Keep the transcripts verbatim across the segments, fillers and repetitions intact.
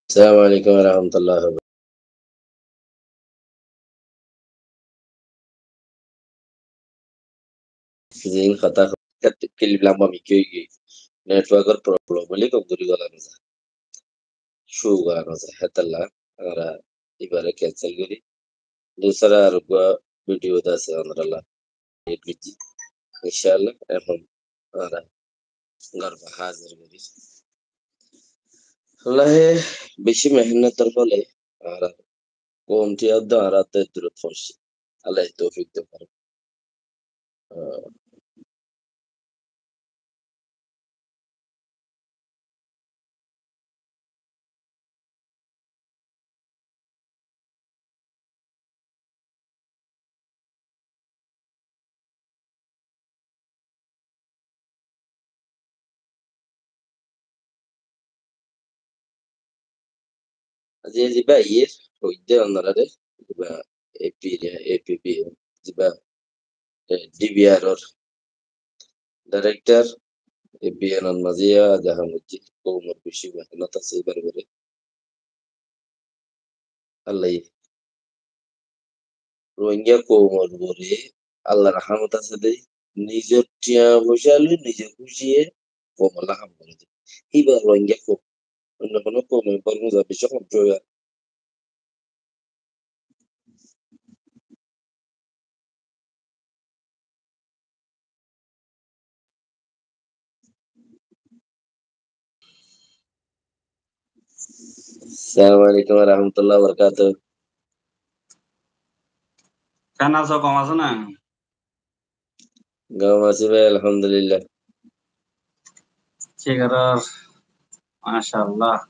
Assalamu alaikum warahmatullahi wabarakatuh. Zin hotá kilip lamba mikká ói giyói. Network or problem óile gom gorí gola no za. Show gola no za. Hétolla añára ibáre cancel gorí. Dusra ar uggwá video de asé añára la. Inchallah, ehón añára gorba házir gorí. Allaye beci mehennotor fole añára koum tiya de añára de durot foñsí. Allaye toufik de fare. Ah. Aijja ziba aiyér, hoidde onorare, ziba A P, A P B, ziba, eh, D B R or director, A P N or mazé aijja ham goijjé, koumor beci mehenot asé ibár uore. Allaye Rohingya koumor uore Allar rahamot asé de, nizor tiya foisa loi nize kúciye koum olla ham goré de. Íba Rohingya koum, oinno hono koum ebbar moza beci hom óiye. Assalamu alaikum warahmatullahi wabarakatuh. Keén asó, gom asó né? Gom así bái, alhamdulillah. Ki gorór? Mashallah.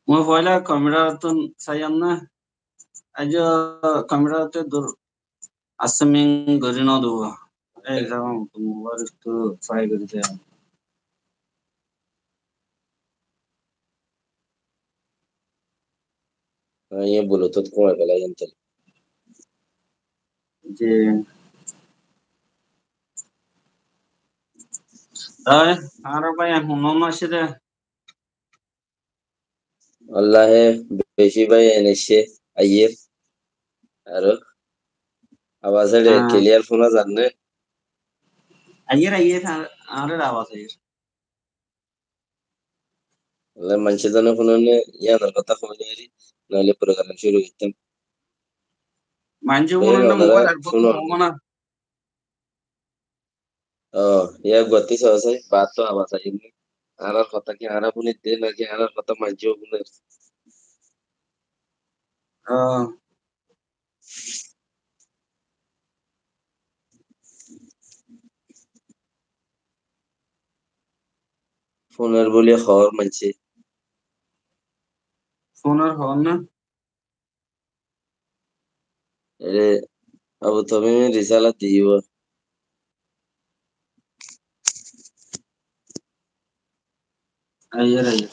Mui foila computer tún saiyum né. Aijja computer tún dur asé, min gorí no dibo. Ei, mobile ttu try gorí de. Añí Bluetooth komai félai ente. Ji. Ei, añára bái, en húno no asé de. Wallahi, beci bái en aiccé, aiyér. Aró abas ere clear fúna zar né? Aiyér, aiyér, ar, ar abas aiyér. Wallahi, maincé zone fúnonné, yíanor hotá hoilé ari, noile program cúru goittám. Maincé fúnonné, mobile ar fúno. Ó, yá guwatí sóo sai, baat to abas aiyér né. Añárar hotá ki añára fúnir de, naki añárar hotá maincé fúner? Ó. Fúner buli hoór maincé. Fúner hoór na? Ere, Abu Tamim e risala dibo. Aiyér, aiyér.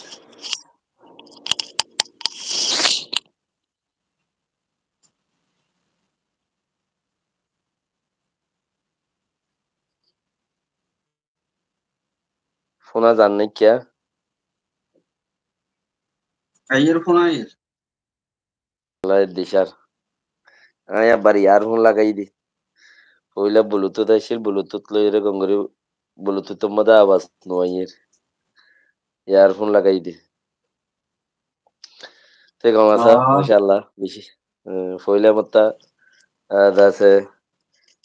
Fúna zar né kiá? Aiyér, fúna aiyér. Wallahi dicár. Añí ebbar earphone lagai di. Foila Bluetooth accíl, Bluetooth loi ere gom gorí, Bluetooth or modde abas no aiyér. Earphone lagai di. Te gom asó, mashallah, beci. Eh, foila motta, ah, de asé,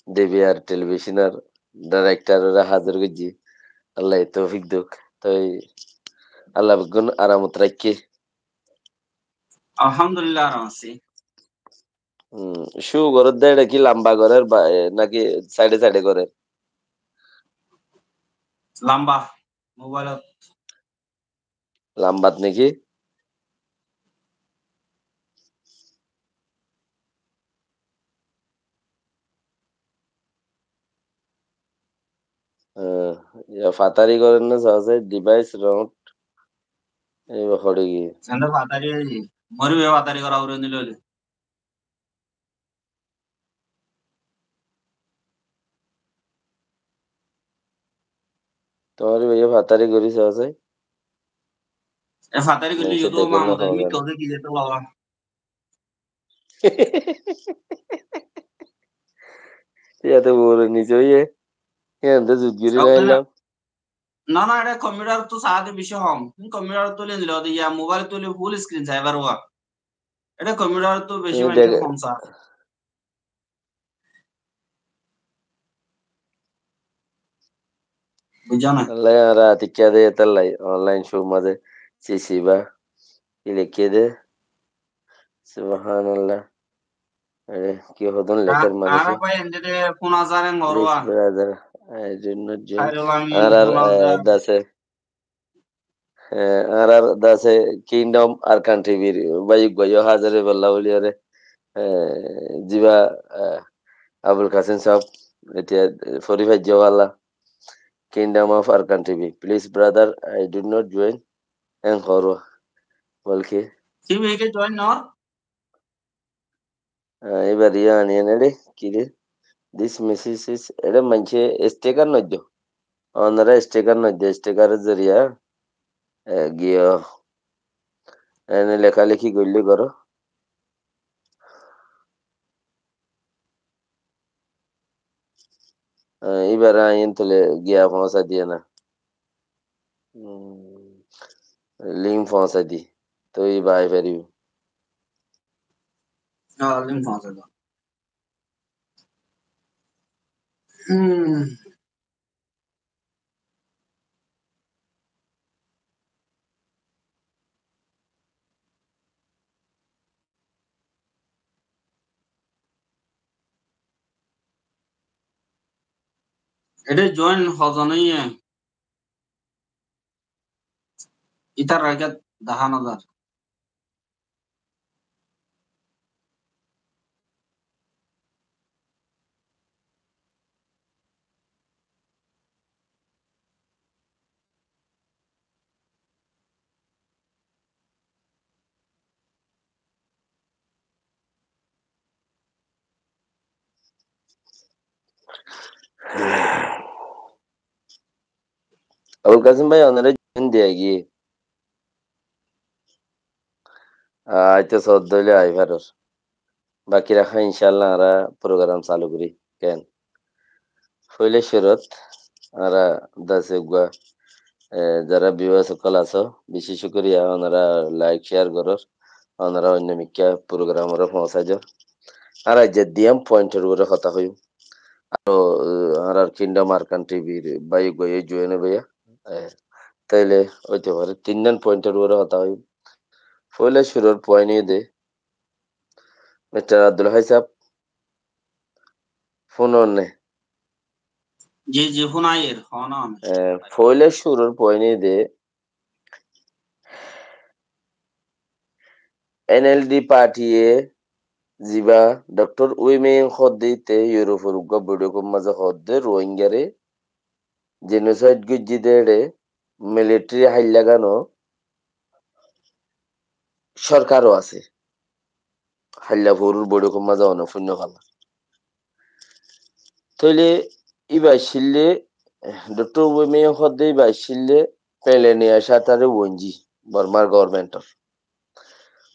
D B R television or director ore házir goijjí. Allaye toufik douk. Toi Allah beggún aramot raikké. Alhamdulillah, aram así. Hmm, show gorér de, ere ki lamba gorér ba, e, naki side e side e gorér? Lamba, mobile ot. Lambat naki? Eh, ya fatari gorér na, sase device round. Ei ba hori gi. Sende fatari oi. Mori be fatari gora ure nilo le. Añáre baiya fatari gorí saá sai. E fatari gorí, maincé YouTube dekór na, ma hoó mui zane. Ki hoó de ki zete baba. Yate boro nize óiye. Yate zut gorí na, na, na, laillam. Na, na, ere computer tu saá de beci hom. Computer tuli nilo de, ya mobile tuli full screen sai faribá. Ere computer tu beci, e, maincé dek- hom saá. Buzzó na? Allai añára atikka de, etallai online show mazé sisiba. Ki lekí de? Subhanallah. Are, ki hodún lekér manúic. Añára bái ende de fúna zar en goró. Please, brother, I do not join. Khairul Amin, añárar, fúna, eh, zar. Dase, eh, añárar dase Kingdom Arkan T V r bái uggwá yó házir óibolla buli ore, eh, ziba, eh, Abul Kasim sahab, etiya fori faijjó bála. Kingdom of Arkan T V. Please, brother, I do not join. En goró. Bolke. T V ke join nor? Ah, ibar iyan, iyan ere, ki re? This message is, ere maincé sticker no do. Onora sticker no do, sticker zoriya, eh, giyo. Ene lekáleki goille goró. Ah, ibar añí entole giya foóñsai diye na. Hmm. Link foóñsai di. Toi iba ai faribo. Ah, link foóñsai do. Hmm. Ede join hozon óiye? Itar agat dahá no zar. Abul Kasim bái, onore join diya giyé. Aite soddo óile ai faror. Baki rakha, incállah, añára program salu gorí. Ken? Foila cúrut añára dase uggwá, eh, zara viewers ókkol asó, beci cúkuriya, onora like, share goror, onora oinno mikká program ore foóñsai dor. Añára aijja diyan point or uore hotá hoiyum. Aro, eh, añárar Kingdom Arkan T V r bái uggwá yó join óibo ya. Eh, taile óite fare. Tinnan point or uore hotá hoiyum. Foila cúrur point óiye de, Mister Abdul Hai sahab, fúnon né? Ji, ji, fúnair, fúnon. Eh, foila cúrur point óiye de, N L D party ye ziba Doctor Win Myint hoó de, te Europe or uggwá boiṭok or mazé hoó de Rohingyare genocide goijjé de ere military háilla gán o sorkar o asé. Háilla forur boiṭok or mazé one fúinno fala. Tóile iba accíl de, Doctor Win Myint hoó de iba accíl de Peleniya Satare Wenji, Bormar government or.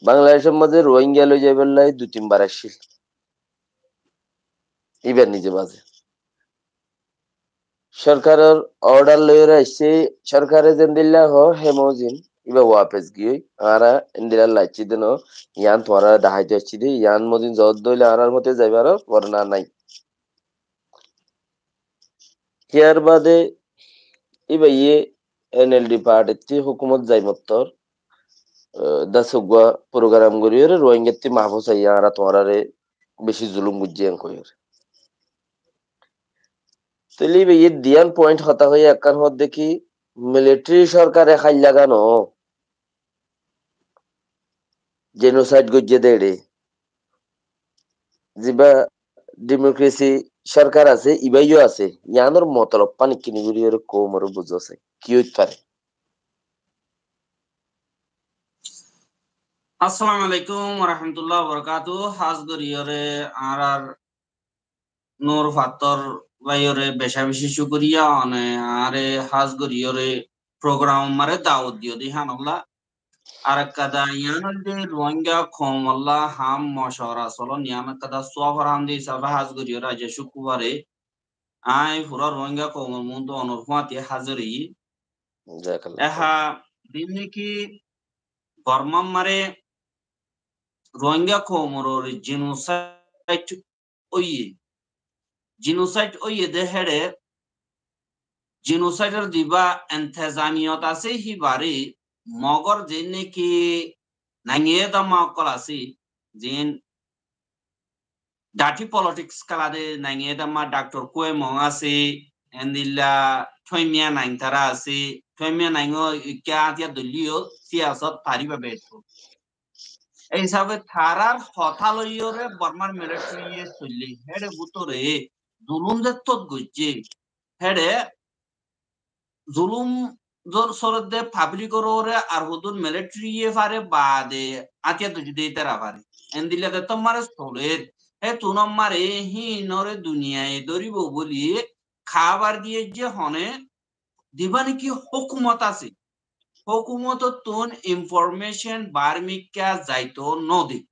Bangladec or mazé Rohingya loi zaibar lai dui tin bar accíl. Ibar nize mazé sorkar or order loiyóre aiccé, sorkare zendilla hoó, hé mozin, iba wapes giyói, añára endilla laiccí de no, yián tuáñrare daháito aiccí de, yián mozin zoddo óile añárar mote zai faror, warna nai. Hiyar bade iba ye N L D party ttí hókumot zai mottor, eh, dase uggwá program goríyore Rohingya ttí maf saiye, añára tuáñrare beci zulum goijjí en koiyóre. Tóile iba ye diyan point hotá hoiye, ekkán hoó de ki military sorkare háilla gán o genocide goijjé de ere. Ziba democracy sorkar asé, iba yó asé. Yiánor motolob fán kinni goríyore koum ore buzó sai. Ki óit fare? Assalamu alaikum wa rahmatullahi wa barakatuhu. Hás goríyore añárar Nur Fattor báiyoré becá-becí cúkuriya, one añáre hás goríyoré program maré dawot diyó de híanolla. Ar ekkán yián óilde Ruáingga koumolla ham mocwara solon, yián ekkán suáfar ham de hísafe hás goríyoré aijja cúkkurbaré aññí furá Ruáingga koumor muúntu onor fúañti házir óiyi. Jazakallah. Ehá, din niki Bormar maré Ruáingga koumor uore genocide óiye. Genocide óiye de héçe, genocide or dibá entezamiyot asé híbaré Mogor ziín niki nainge damma ókkol asé, ziín dirty politics kéla de nainge damma Doctor Kue Maung asé, endilla Thuaimiya Naing tará asé, Thuaimiya Naing ó ikká átiyar dóilleyó siyasot faríba beéttu. Ei hísafe tarár hotá loiyóre Bormar military ye soille, héçe bútore zulum de tót goijjé, héçe zulum zor-, soredde public or uore ar hodún military ye fare baade átiyar dóijje de ítara fare. Endilla de tommare soler, hé tunommare híinore duniyaye dóribo bóli kabar diyé de hone dibá niki hókumot asé, hókumotottún information baármikká zaito node.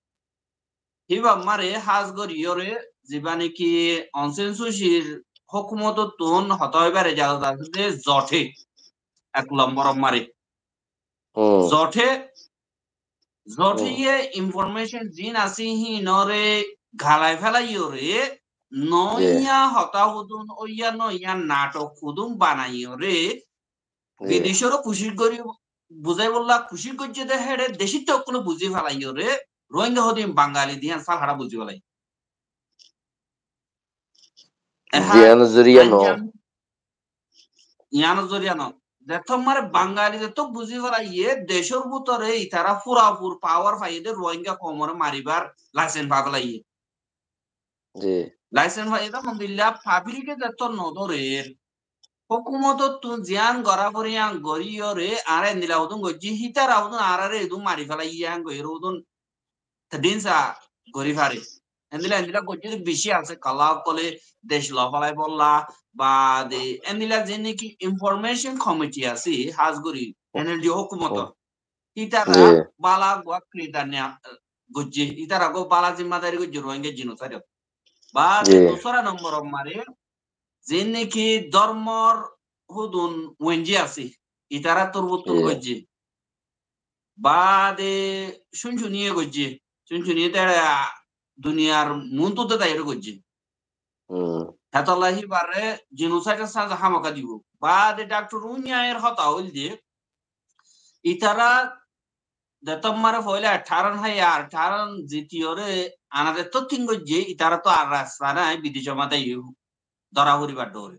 Híba ammare hás goríyoré zibá niki Aung San Suu Kyi r hókumotottún hotá hoibár ejazot asé de zothé, ek lombor ammare. Hmm. Zothé, zothé Hmm. ye information ziín asé híinore galai félaiyoré, Ji. noiya hotá hodún, óiya noiya nathok hodún banaiyoré, Ji. bidecóre kucíc gorí, buzáibolla kucíc goijjé de héçe decítta ókkole buzí félaiyoré, Rohingya hodún Bangali de híyan sál haçá buzí félai. Ehá, Ji, yiánor zoriya no. Anjam, yiánor zoriya no. Zettót mare Bangali zettót buzí félaiye, decór bútore itará furafur power faiyé de Rohingya koumore maribár license fai félaiye. Ji. License faiyé de, alhamdulillah, public e zettót nodórer. Hókumotottún ziyán gorá foré yían goríyoré, añára endilla hodún goijjí, hítara hodún añáráre edún mari félaiye yían goríyoré hodún tedinsa gorí fare. Endilla, endilla goijjé de bicí asé, kala ókkole dec loi félaibolla, baade endilla ziín niki information committee asé, hás gorí N L D hókumotor. Hítara Ji. bála uggwá kirdar niya, goijjé, ítara uggwá bála zimmadari goijjé Rohingya genocide ot. Baade Ji. dusra nombor ot mare, ziín niki dórmor hodún wenji asé, ítara torbottún Ji. goijjé. Baade cúncuniye goijjé. Cúncuniye de, a, duniyar muúntu de daiyóre goijjé. Hmm. Hétolla híbaré genocide or saza hámaka dibó. Baade Doctor Unya er hotá óilde, itará zettót mare foóila tháron háiye ar tháron zitiyoré ana zettót tin goijjé, itará to ar rasta nai, bidecót mare daiyó. Dóra foribár dóre.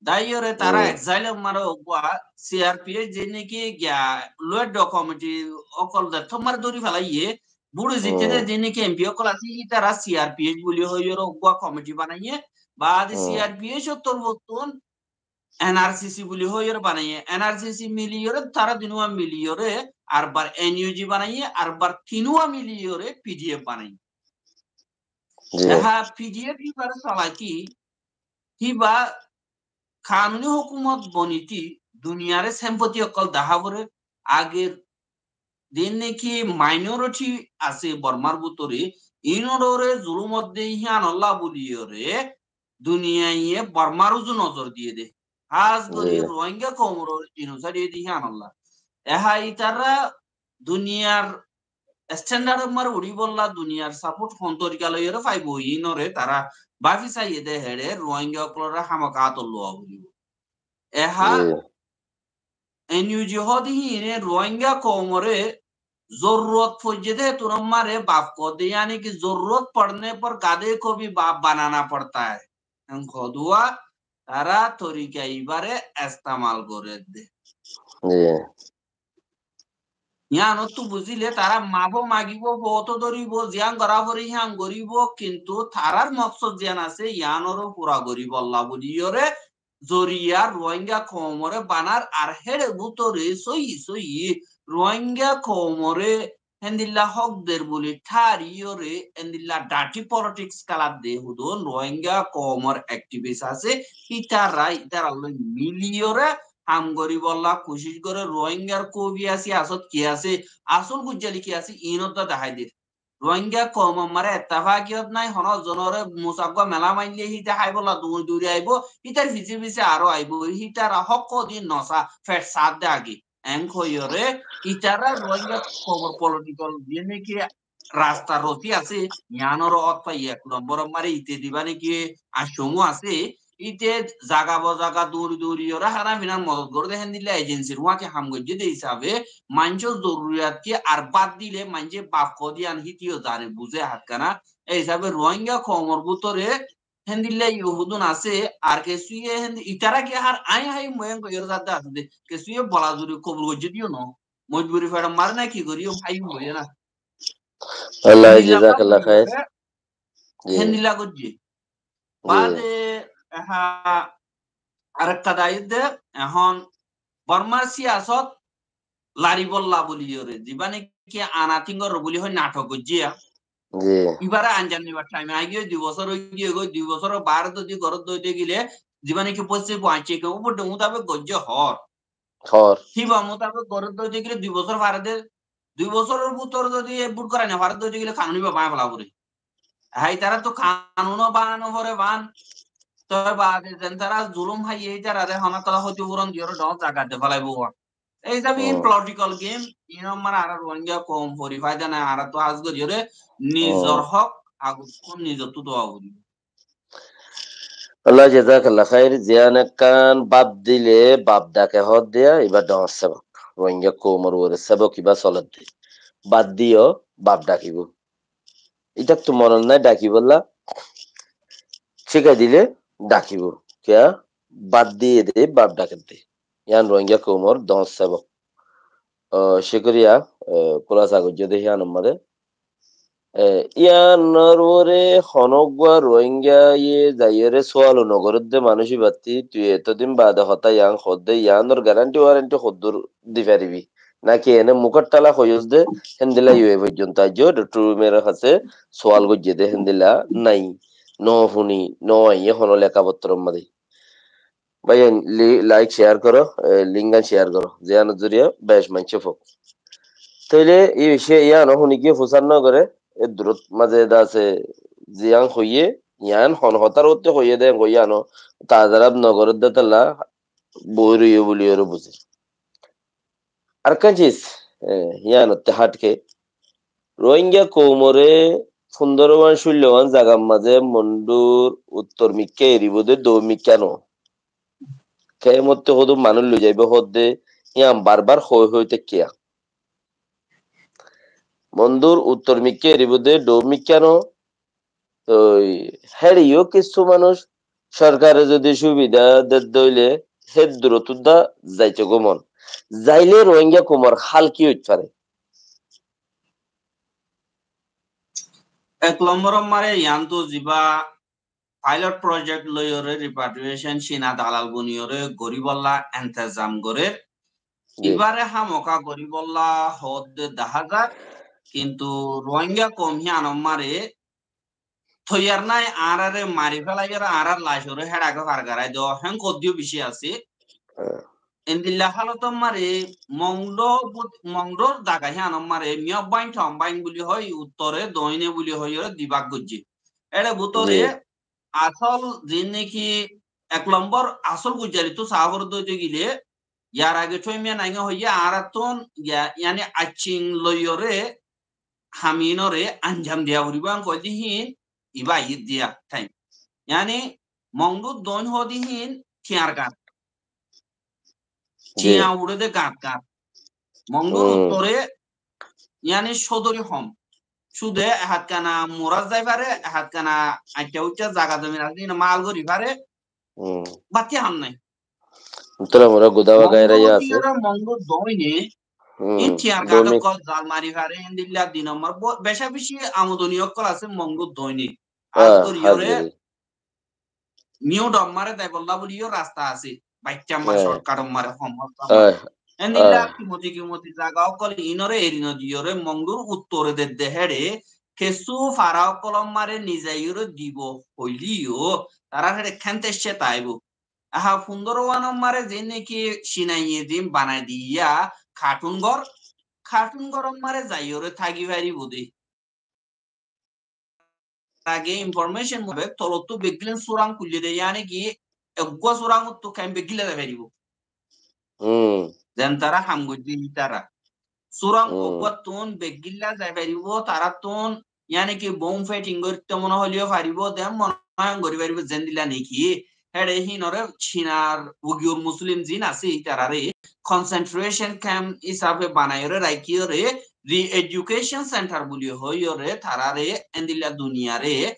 Daiyóre tará Hmm. exile ot mare uggwá C R P F ziín niki giya lueddo committee ókkol zettót mare dóri félaiye, búçi zitte de Hmm. ziín niki M P ókkol asé, itará C R P F buli hoiyóre uggwá committee banaiye, baade Hmm. C R P F or torbottún N R C C buli hoiyóre banaiye, N R C C miliyóre, tará dunúa miliyóre, arbar N U G banaiye, arbar tinúa miliyóre P D F banaiye. Ji. Ehá P D F híbar salaki, híba kanuni hókumot boniti duniyare sympathy ókkol deháforé, ager ziín niki minority asé Bormar bútore, iínoré zulumot de híanolla buliyóre duniyaiye Bormar uzu nozor diyé de. Hás gorí Ji. Rohingya koumor uore genocide diyé de híanolla. Ehá itará duniyar standard ot mare uçíbolla duniyar support hon torika loiyóre faibo, iínoré tará báfi saiyé de héçe Rohingya ókkolore hámaka átot luwa foribó. Ehá Ji. N U G hoó de híine Rohingya koumore zorurot foijjé de hétunot mare baf hoó de, yani ki zorurot padne par gade ko bhi baap banana padta hai. En hodúa tará torika ibáre estemal gorer de. Ji. Yíanottú buzíle tará mafó magibó, fouto dóribo, ziyán gorá foré híyan goríbo, kintu tarár moksod ziyán asé, yíanoré fura goríbolla buliyóre zoriya Ruáinga koumoré banar, ar héçe bútore sóiyi sóiyi Ruáinga koumoré héndilla hók der buli tháriyoré, héndilla dirty politics kéladde hodún Rohingya koumor activist asé, ítara, ítara loi miliyoré ham goríbolla kucíc goré, Rohingyar kobiya siyasot ki asé, asól gujjali ki asé, iín oddá dahái der. Rohingya koumor mazé ettefakiyot nái, honó zonoré musaggúa melá maille híte háibolla duñri duñri aibó, hítar fisé fisé aró aibó, hítara hók din nosá, fet saádde age. Eén hoiyóre, ítara Rohingya koumor political ziyán niki rasta roti asé, yiánor ót faiyé ek lombor mazé íte diba niki añcómu asé, íte zaga bozaga duñri duñriyoré hána finar modot goré de héndilla ejencir uáñke ham goijjé de hísabe, maincór zoruriyat ki ar bad dile maincé baf hoó de yián híte yó zane buzé hátkana, e hísabe Rohingya koumor bútore héndilla yó hodún asé, ar kessúye héndi-, ítara ki ar aññí háiyum boiyé hoiyóre zadde asé de, kessúye bola zuri kobul goijjé de yó no, mojburi feçot mare ná ki gorí yó háiyum boiyé na. Allah, héndilla jazakallah khair. Ji. Héndilla goijjé. Ji. Baade, aha, arekka daiyé de, ehón Bormar siyasot laribolla buli yóre, ziba niki ana tingor buli hoi nathok goijjé ya. Ji. Ibare anjam nibar time aigiyói, dui bosór óigiyói goi, dui bosór baade zodi gorot dóite gile, ziba niki posse fuañcce ke ubor de mutabek goijjé hoór. Hoór. Híba mutabek gorot dóite gile dui bosór fare de, dui bosóror bútore zodi e bút gorai no fare dóite gile kanun ibá bañai fela foribó. Hái, tará to kanun ó bana no fore ban. Toi baade zen tará zulum háiye, ítarare honó kala hóti furon diyóre dhoóñr zagat de félaibo. Ei hísabe in political game, in ammar añára Rohingya koum fori faida nai, añára to hás gorí ore nizor hók agottún nizottú dowa foribo. Allah jazakallah khair, ziyán ekkán baf dile baf dhake hoódde ya, ibá dhoóñr sebok. Rohingya koumor uore sebok ibá soledde. Baf diyó baf dhakibo. Itattú monot nái dhakibolla, cíkai dile dhakibo. Kiyá? Baf diyé de baf dhakedde. Yián Rohingya koumor dhoóñr sebok. Ó, cúkuriya, e, kúlasa goijjó de híyanor mazé. E, yíanor uore honógguá Rohingyaye zaiyóre suwal nogoré de manúic íbattí, tui etodin baade hotá yián hoódde, yíanor guarantee warranty hoddúr di faribi? Náki ene mukót thala hoiyós de, héndilla yó e foijjonto aijjó, Doctor Umer hase suwal goijjé de, héndilla nái, no funi, no aiyé honó lekabottoror mazé. Báiyain, li-, like, share goró, e, link gán share goró. Ziyánor zoriya bec maincé fok. Tóile e bicaye yían ó huni giyé fusár no goré, e durot mazé de asé ziyán hoiyé, yían hon hotár uottú hoiyé de, yían ó tazaraf no goré de tolla boói roiyé buli yóre buzé. Arekkán cis, e, yíanottú háthke, Rohingya koumoré fundóro wán, cúllo wán zagar mazé Mondur uttor mikká eribó de doóin mikká no. Keémottú hodún manúic loi zaibó hoódde, yían barbar hoói hoói táikke. Mondur uttor mikká eribó de doóin mikká no, Toi héçe yó kissú manúic sorkare zodi cúbida dedde óile hé durottú dá zaito gó mon. Zaile Rohingya koumor hál ki óit fare? Ek lombor ot mare yián to ziba pilot project loiyóre repatriation Cina dalal boniyóre goríbolla entezam gorér. Ji. Ibáre hámoka goríbolla hoódde dahá zar, kintu Rohingya koum híyanor mare toiyar nái, añáráre mari félaiyóre añárár lacoré héçe age far garai do, héen hoddíyo bicí asé. Hé. Endilla hálotor mare Mongdo bud-, Mongdor zaga híyanor mare Miyok Báin, Thom Báin buli hoi, uttore, doine buli hoiyóre dibak goijjé. Éçe bútore ji. Asól ziín niki ek lombor asól gujjalittú saá foredde óite gile, yar age Thói Miya Nainge hoiyé añáráttun ya-, yani accing loiyóre ham iínoré anjam diya foribó, en hoódde híin ibá aiyér diya thaim. Yani Mongdur doóin hoódde híin thiañr gañt. Ji. Thiañ uçé dé gañt gañt. Mongdur Hmm. uttore, yani, sódori hom. Cúde ehatkana murat zai fare, ehatkana aitta uitta zaga zomin asé, ine mal gori fare. Hmm. Batti ham nai. Uttore mura guda ba gaira ya asé. Mongdur doine, Hmm. in thiañr gañt Doine. Okkol zal mari fare, endilla di nombor. Bo-, beca beci amodoni okkol asé Mongdur doine. Ah, hás gori ore. New Dhommare zaibolla buli yó rasta asé. Baiccamma Hé. shortcut ommare, hom rasta Hé. ommare. Endilla kimoti kimoti zaga ókkol inore eri no diyore Mongdur uttore dedde héçe, kessú fara ókkolor mare nizaiyore dibo hoileyó, tarar héçe kentecce taibo. Aha, fundoro wanor mare zin niki Cinaiye zin banai diya katun gor, katun goror mare zaiyore tagi faribo de. Age information mubek tolottu beggílan surang kulle de, yani ki eggúa surang ottu kem beggíla zai faribo. Zen tara ham goijje itara. Surang eggúattun beggíla zai faribo, tarattun yani ki bomb fetting goitte mone hoileyo faribo, den mone hoy gori faribo, zendilla niki héçe hinore Cinar Uyghur Muslim zin asé itarare concentration camp hisabe banaiyore raikiyore re-education center buli hoiyore tarare endilla duniyare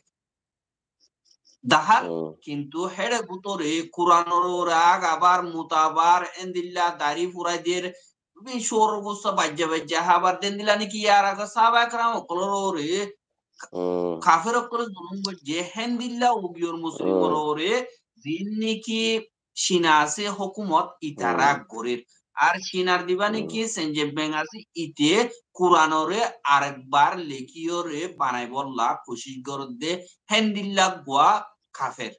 dahar. Kintu héçe bútore Kuranor ore agabar mutabar endilla dari furai der, bibin cor gussa bajja bajja habar dendilla niki yar age sahaba ekram ókkolor ore kafer ókkole zulum goijje, héndilla Uyghur Muslimor ore zin niki Cina asé hókumot itara gorer. Ar Cinar diba niki Xi Jinping asé ite Kuranore arekbar lekiyore banaibolla kucic goredde, héndilla gua kafer.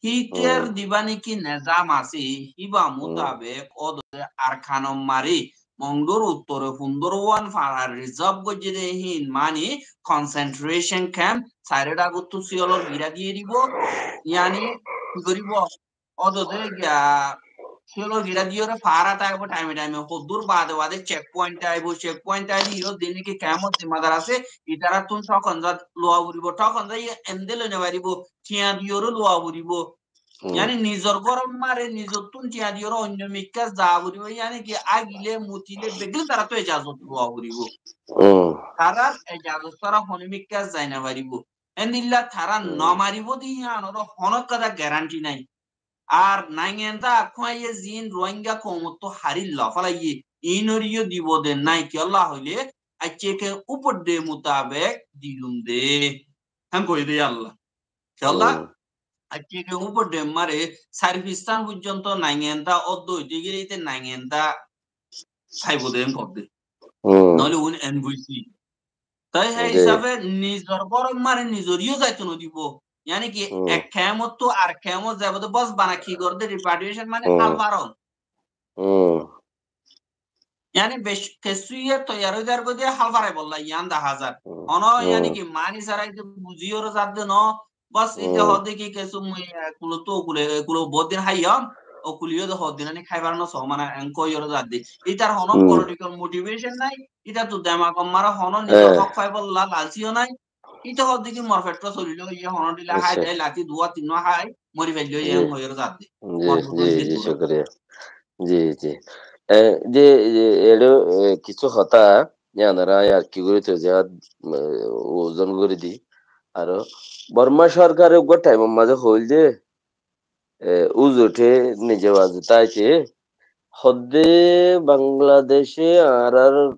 Hitar diba niki nezam asé, hiba mutabek ódode Arkanor mari Mongdur uttore fundoro wan fara reserve goijje de hin mani concentration camp sairó dagottu siyolor gira diye dibo, yani ki goribo? Ódode giya siyolor gira diyore fara taibo thaime thaime, hoddur bade bade checkpoint taibo, checkpoint taile iyó zin niki kemot zimmadar asé, itarattun tokon za luwa foribo, tokon za iye ende loi no faribo, tiya diyore luwa foribo. Yani nizor góror mare nizottun tiya diyore oinno mikká za foribo, yani ki agile mutile beggín tarattu ejazot luwa foribo. Tarar ejazot sára hono mikká zai no faribo. Endilla tara no maribo de iyanor hono kada guarantee nai. Ar naingenda kuaye zin Rohingya koumottu hari lofalaiye, inoriyo dibo de nai, kiyólla hoile aicceke upodde mutabek dilum de. Hán koi de Allah. Kiyólla aicceke upodde mare sari fistan foijjonto naingenda oddo oide gele ite naingenda saibo de hán kor de. Noile un N V C. Toi hé hisabe nizor góror mare nizoriyo zaito no dibo. Yani ki ek kemottu ar kemot zaibo de bos bana ki gorde repatriation mane hal faron. Yani bec kessú iye toiyar ói zargoi de hal farai bolla iyan deha zar. Hono yani ki mani sara ite buziyore zadde no. Bos ite hodde ki kessú mui kulottu okule, okulo bout din haiyom. Okuliyo de hoddin ani khai fare no so mane en koiyore zadde. Itar hono political motivation nai. Ita tu demagor mare hono nizor hók faibolla lalsiyo nai. Ita hoddé ki mor fetto solilo, iye hono dila hái de, lati duwa tinno hái, mori faillo, iye hono hoiyore zadde. Ji, ji, ji, cukuriya. Ji, ji. E, ji, ji, eçe, e, kissú hotá, iyanore añí ar ki gori to ziyat, e, ozon gori di. Aro Borma sorkare uggwá thaimor mazé hoil de, e, uzote nize baze táite, hoddé Bangladece añárar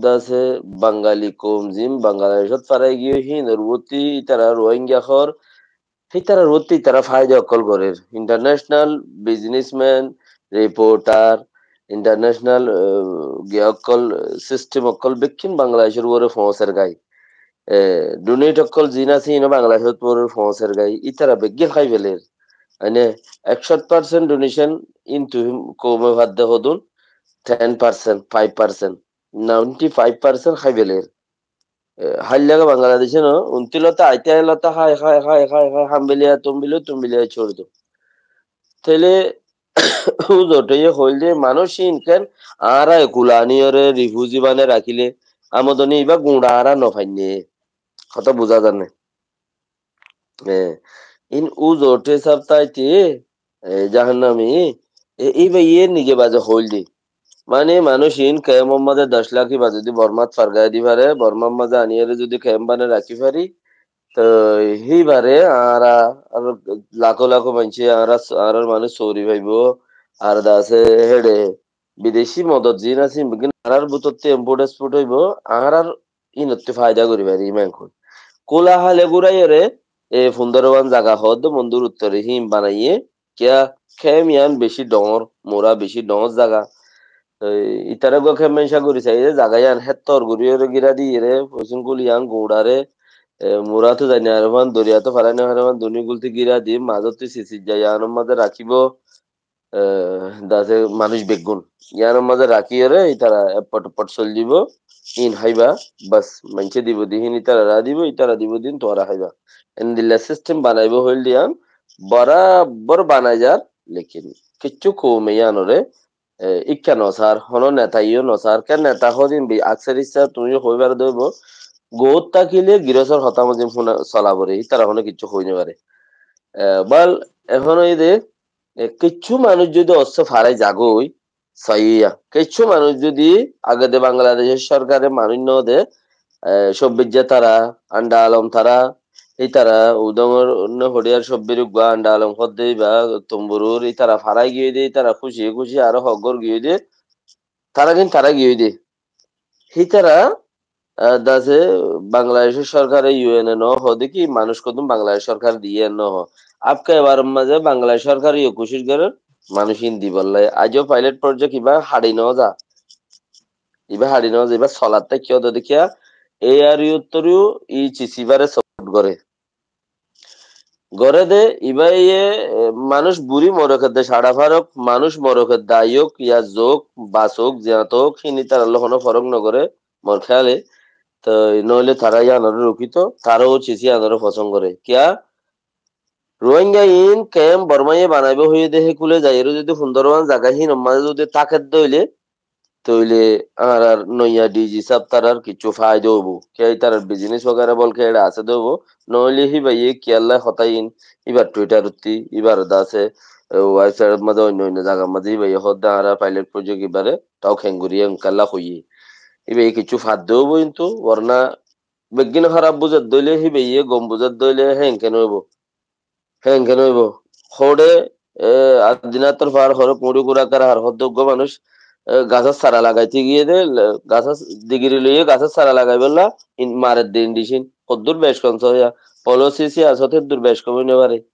dase Bangali koum zin Bangladecot farai giyé, hínor uottí ítara Rohingya hoór, hítarar uottí ítara faida ókkol gorér. International businessman, reporter, international, e, giya ókkol, system ókkol bekkín Bangladecor uore foóñser gai. E, donate ókkol zin asé, ino Bangladecot uore foóñser gai. Ítara beggín hái feler. Mane, ekshót percent donation intu koume fadde hodún, ten percent, five percent, ninety five percent hái feler. E, háillage Bangladece no, unti lota, aite lota, hái, hái, hái, hái, hái, hambeliya, tumbiliya, tumbiliya, chori do. Tele, uzote ye hoil de, manúic inken, añára ekula aniyore, refugee bane rakíle, amodoni iba guñça añára no fainne. Hotá buza zar né? E, in uzote sab táite, e, jahannami, e, iba iye nize baze hoil de. Mane, manúic in kemor mazé doc lak iba zodi Bormat fargai di fare, Bormar mazé aniyore zodi kem bane rakí fari, to híbare añára ar lako lako maincé añára, añárar manúic sori faibo, ar dase héçe bideci modot zin asé, in beggín añárar bútottú import export óibo, añárar inottú faida gori fari iman koi. Kula hale guraiyore, e fundoro wan zaga hoódde mondur uttore hín banaiye, kiya kem iyan beci dhoóñr, mura beci dhoóñr zaga. Toi ítara uggúa kemmenca gorí saiyé, zaga yián héttor gorí ore gíra diyére, Foisónkul yián Guñçare, e, Muratu zai no fare fán, doriyato farai no fare fán, duni gulti gíra di, mazottí sisijja yiánor mazé rakíbo, e, dase manúic beggún. Yiánor mazé rakíyore ítara eppot eppot soil dibo, hín háiba, bas, maincé dibo di, hín ítara ra dibo, ítara dibo di, hín tuáñra háiba. Endilla sistem banaibó hoil diyan, borabbor banai zar, lekin kiccú koume yiánore e, ikká nosár, honó netaiyó nosár, ke neta hodin bi aksar issá tuñí hoi fare dóibo, goót tákile girosór hotá mozin funa sola fore, ítara honó kiccú hoi no fare. E, bal, ehón óiye de, e, kiccú manúic zodi ossó farai zagói, saiya. Kiccú manúic zodi agede Bangladecór sorkare manúic no de, e, Cobbijja tara, Anda Alom tara, ítara Udongor ne Hodiyar Cobbir uggúa Anda Alom hodde íba Tumburur, ítara farai giyói de, ítara kúci kúci aró hoggór giyói de, tara gin tara giyói de. Hítara, ah, dase Bangladecór sorkare U N e no ho de ki, manúic hodún Bangladec sorkare diye no ho. Abka ebar mazé Bangladec sorkare yo kucíc gorer, manúic in dibolla. Aijó pilot project iba haçi no za. Iba haçi no za, iba solat táikke ódde kiyá, A R U ttoriu E C C ibare support gore. Gore de, iba iye, e, manúic buri morok edde saça farok, manúic morok edde aiyók, ya zouk, basouk, ziyañt óuk, hín ítarallá honó forok no gore, mor kéyale. Toi noóile tará yiánore rukito, tará E C C yiánore fosón gore. Kiyá? Ruáinga in kemp Bormáye banaibó hoiyé de, hé kule zaiyóre zodi fundóro wán zaga hínor mazé zodi táke de óile, tóile añárar noiya D G sáb tarár kiccú faida óibo. Kiyá ítarar bizinis wagera bol kiyá eçe asé de óibo. Noóile híbaye kiyólla hotá in, íbar Twitter ottí, íbar dase, e, website ot mazé oinno oinno zagar mazé híbaye hoódde añára pilot project ibare, tau kengori enkalla hoiyé. Híbaye kiccú faida óibo kintu, worna beggín hóraf buzar de óile, híbaye gom buzar de óile, hé enken óibo. Hé enken óibo. Hóde, e, Adinattor far hóre kuñçi gura kara har hódde uggúa manúic, e, gasór sara lagaite giyé de, le-, gasór digiri loiye gasór sara lagaibolla, in-, marer de indicin. Hoddúr bec kom sóya. Policy siyasote dur bec kom ói no fare.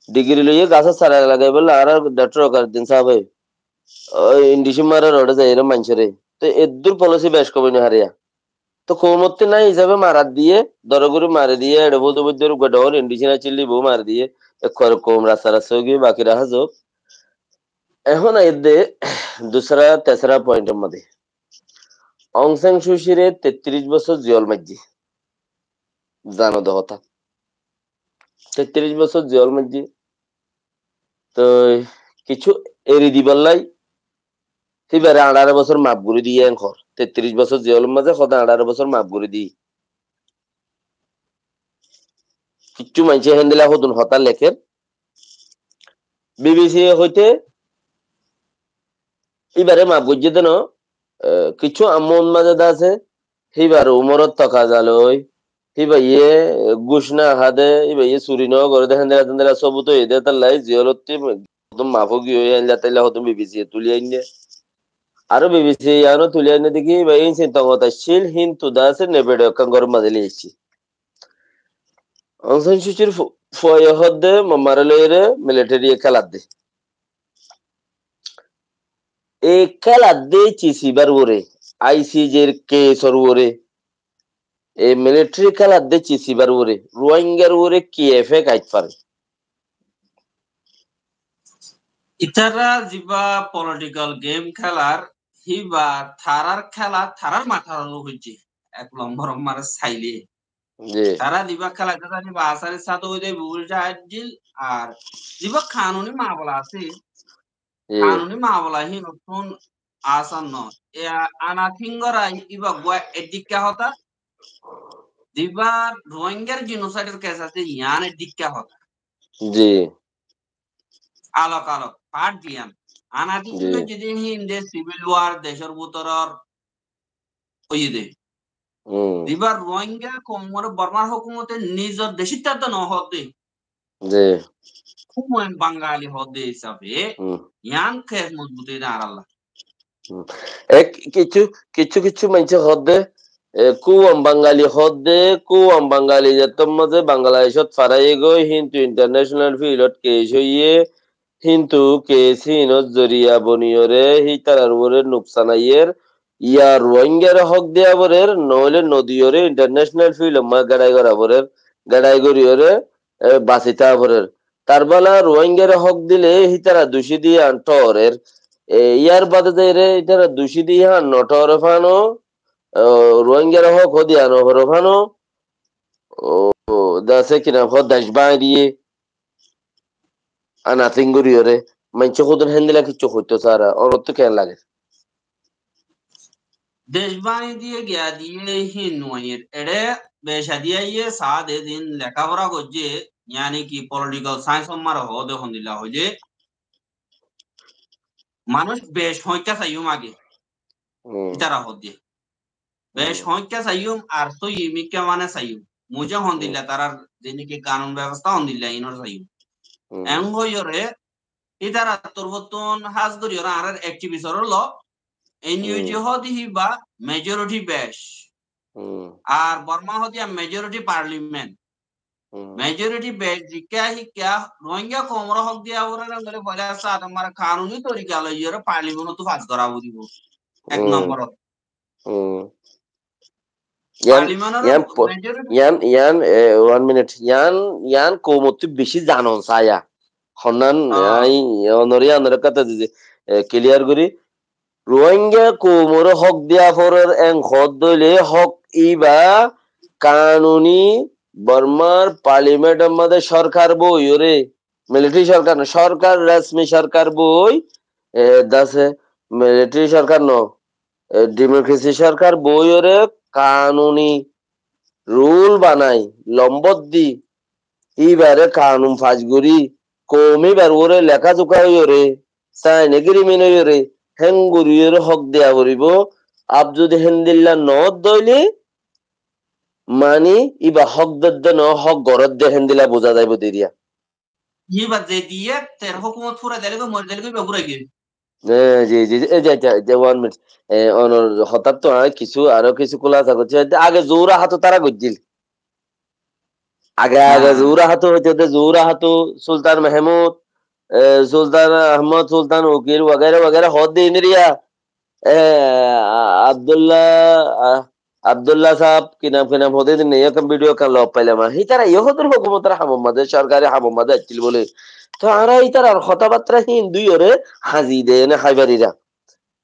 Digiri loiye gasór sara lagaibolla, añárar Doctor Wakaruddin sábe. Ó, indicin marer óde zaiyóre maincóre. Te eddúr policy bec kom ói no fare ya. Te koumottí nái hísabe mara diyé, dóre gorí mari diyé, eçe bóde bóde uggúa dhoóñr indicin accíl de ibáu mari diyé, ekkuare koum rasta rasta ói giyé, baki raha zouk. Ehón aiyér de dusra, tesra pointor mazé. Aung San Suu Kyi re tettiríc bosór ziyól maijjé. Zano de hotá. Tettiríc bosór ziyól maijjé. Toi kiccú eri dibállai híbare añçáro bosór maf gorí diyé en hoór. Tettiríc bosór ziyólor mazé hoóde añçáro bosór maf gorí diyé. Kiccú maincé héndilla hodún hotá lekér. B B C ye hoité íbare maf goijjé de no, e, kiccú ammót mazé de asé, híbar umoror tokaza loi, híbaye gúc no há de, híbaye suri no goré de, héndilla téndilla sobut óiye de, tallai ziyólottí hodún maf ói giyé, héndilla téndilla hodún B B C ye tuli ainné. Aró B B C ye yiáno tuli ainné de ki, híbaye hín sin tongot accíl, híntu de asé, nebeçe ekkán góror mazé loi aiccé. Aung San Suu Kyi r fu-, fuaye hoódde, mammare loiyóre military ye kéladde. E kéladde H C C bar uore, I C J r case or uore. E military kéladde H C C bar uore. Rohingyar uore ki effect ait fare? Itara ziba political game kélar, híba tarar kéla, tarar matár olo hoijje. Ek lombor mare saile. Ji. Tara ziba kéla, tara ziba asari sáte óide bugul jahil, ar ziba kanuni mamala asé, Ji. Kanuni mamala hín ottún asan no. E a-, ana thingora iba gua eddikka hotá. Ziba Rohingyar genocide or case asé, yián eddikka hotá. Ji. Alok alok, part diyan. Ana Ji. Thingora jodi hín de civil war decor bútoror óiye de. Hmm. Ziba Rohingya koumore Bormar hókumote nizor decót tákte no hoó de. Ji. Kuwam Bangali hoó de hísabe, Hmm. yián kes mozbut óiye de añáralla. Hmm. Ek kiccú, kiccú, kiccú maincé hoó de, e, kuwam Bangali hoó de, kuwam Bangali zettót mazé Bangladecót faráiye goi, híntu international field ot case óiye, Kintu kes hínor zoriya boniyóre hítarar uore nuksan aiyér, ya Ruáinggare hók diya forer, noóile nodiyóre international field ot ma geçai gora forer, geçai goriyóre, e, basi táa forer. Tarbála Ruáinggare hók dile hítara ducí di yián thoórer. E, yar bade zaiyóre hítara ducí di yián no thoóre fano, e, Ruáinggare hók diya no fore fano, o, o, dase ki nam hoó, dec báñgi diye, anating goriyóre, maincé hodún héndilla kiccú hoitó sára, onottú keén lager? Dec báñgi diye giya diye hín no aiyér. Eçé beca diya aiyé, saá de din lekafora goijjé, yani ki political science ot mare hoó de hondilla hoilé, manúic bec hoñkka saiyum age. Hmm. Ítara hoó de. Bec Hmm. hoñkka saiyum ar sóiyi mikká mane saiyum. Muze hondilla Hmm. tarar zene ki kanun bebosta hondilla inor saiyum. Hmm. Eén hoiyóre ítara torfottún hás goriyóre añárar activist oré lo, N U G Hmm. hoó de híba majority bec. Hmm. Ar Borma hoó de yían majority parliament. Hmm. Majority bec zikká híkka Ruáingga koumoré hók diya forer, endilla foila sáde mare kanuni torika loiyóre parliament ottú fas gora foribo. Ek Hmm. nombor ot. Hmm. Yián, parliament or yián po-, majority yián, yián, e, one minute. Yián, yián koumottú beci zanon saya. Honnán, Ah. añí onoré, onoré hotá didi, e, clear gorí. Ruáingga koumoré hók diya forer en hoó de óile hók íba kanuni Bormar parliament or maze sorkar boiyóre, military sorkar no, sorkar, resmi sorkar boi, e, dase military sorkar no, e, democracy sorkar boiyóre kanuni rule banai, lombor di, íbare kanun fas gorí, koum íbar uore lekazuka óiyore, sign agreement óiyore, héngori óiyore hók diya foribo. Ar zodi héndilla no de óile, mani íba hók der de no, hók gorer de héndilla buza zaibo deriya. Íba ze diye, ter hókumot fura dele goi, mori dele goi, íba fura giyé. E, ji, ji, ji, e, ji, ji, ji, one minute. E, onor hotáttu añí kissú, aró kissú kúlasa goijjí. Age Zuhura Hatu tara goijjíl. Age, age Há. Zuhura Hatu hoité de, Zuhura Hatu, Sultan Mehmud, e, Sultan Ahmad, Sultan Ukil, wagaira, wagaira, hoó de iniriya. E, a-, Abdullah, a, Abdullah sáb, ki nam, ki nam, hoó de din, ekkán video ekkán loi failam. Hítara yó hoó de hókumotor hamor maze, sorkari hamor maze accíl bóli. Toh añára ítarar hotábatta hín duiyóre hañzi de ene hái farira.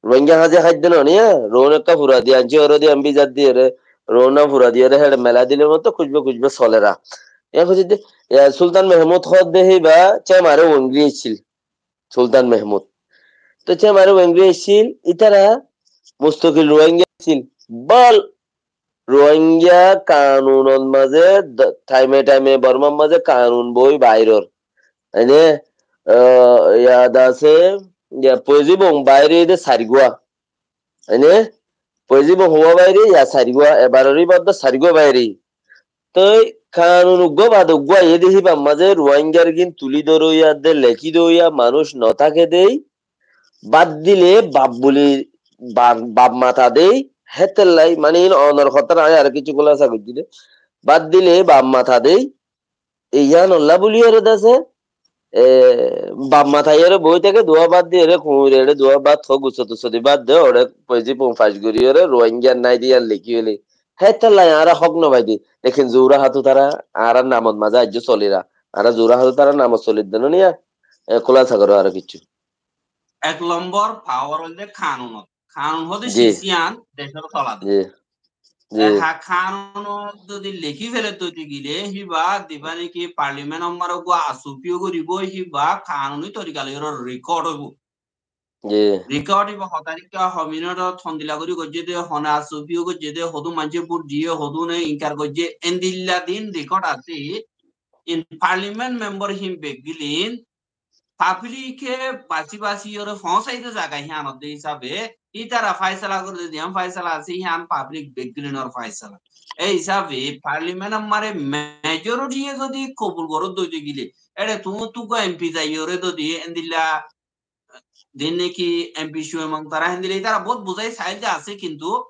Ruáingga hañzi hái de no niya, roun ekka fura di ancí, ore di an bizar di ore, roun an fura di ore, héçe mela dile moto kucbe kucbe solera. Iyan hoiye de, e, Sultan Mehmud hoó de híba, Cemare wengri accíl. Sultan Mehmud. Toh Cemare wengri accíl, ítara mustokil Ruáingga accíl. Bal Ruáingga kanunor maze, d-, thaime thaime Bormar maze kanun boi bairor. Ene, ah, yad ase, ya, Poizi Bong baire de sairgua. Ene, Poizi Bong hua baire ya sairgua, ebar ori bad de sairgua baire. Toi kanun uggua bad uggua aiyé de híbar maze Ruáinggar gin tuli dóroiya de, leki dóiya, manúic no táke de, bad dile baf buli, ba-, baf mata de, hétolla, mane, in onor hotá añí aró kissú kúlasa goijjí de. Bad dile baf mata de, e, yíanolla buli ore dase, e, baf mata ore boi táke, duwa bad di ore, kuñir ore duwa bad hó, gusso tusso di bad de, ore poizi pum fas gori ore, Ruáingga nai de yián leki óile. Hétolla añára hók no fai de. Lekin Zuhura Hatu tara añárar namot maze aijjó solera. Añára Zuhura Hatu tara namot solir de no niya, e, kúlasa goró aró kissú. Ek lombor power óilde kanunot. Kanun hoó de Ji. Sisiyan decor sola de. Ji. Ji. E, ha, kanunot zodi leki fele toi gile, híba diba niki parliament ot mare uggua asupiyo goribo, híba kanuni torika loi oro record óibo. Ji. Record íba hotarikka, hominot hondilla gori goijje de, hone asupiyo goijje de, hodún maincé vote diye, hodúne inkar goijje, endilla din record ase. In parliament member hín beggílin public e basi basi ore foóñsai de zaga híyanot de hísabe, ítara faisala gore de, yián faisala ase, híyan public beggílinor faisala. Ei hísabe parliament ot mare majority e zodi kobul goró de ói gile, ere tuñí tuggua M P zai ore zodi endilla din niki M P Shuem Aung tara héndilla ítara bout buzai sail de ase, kintu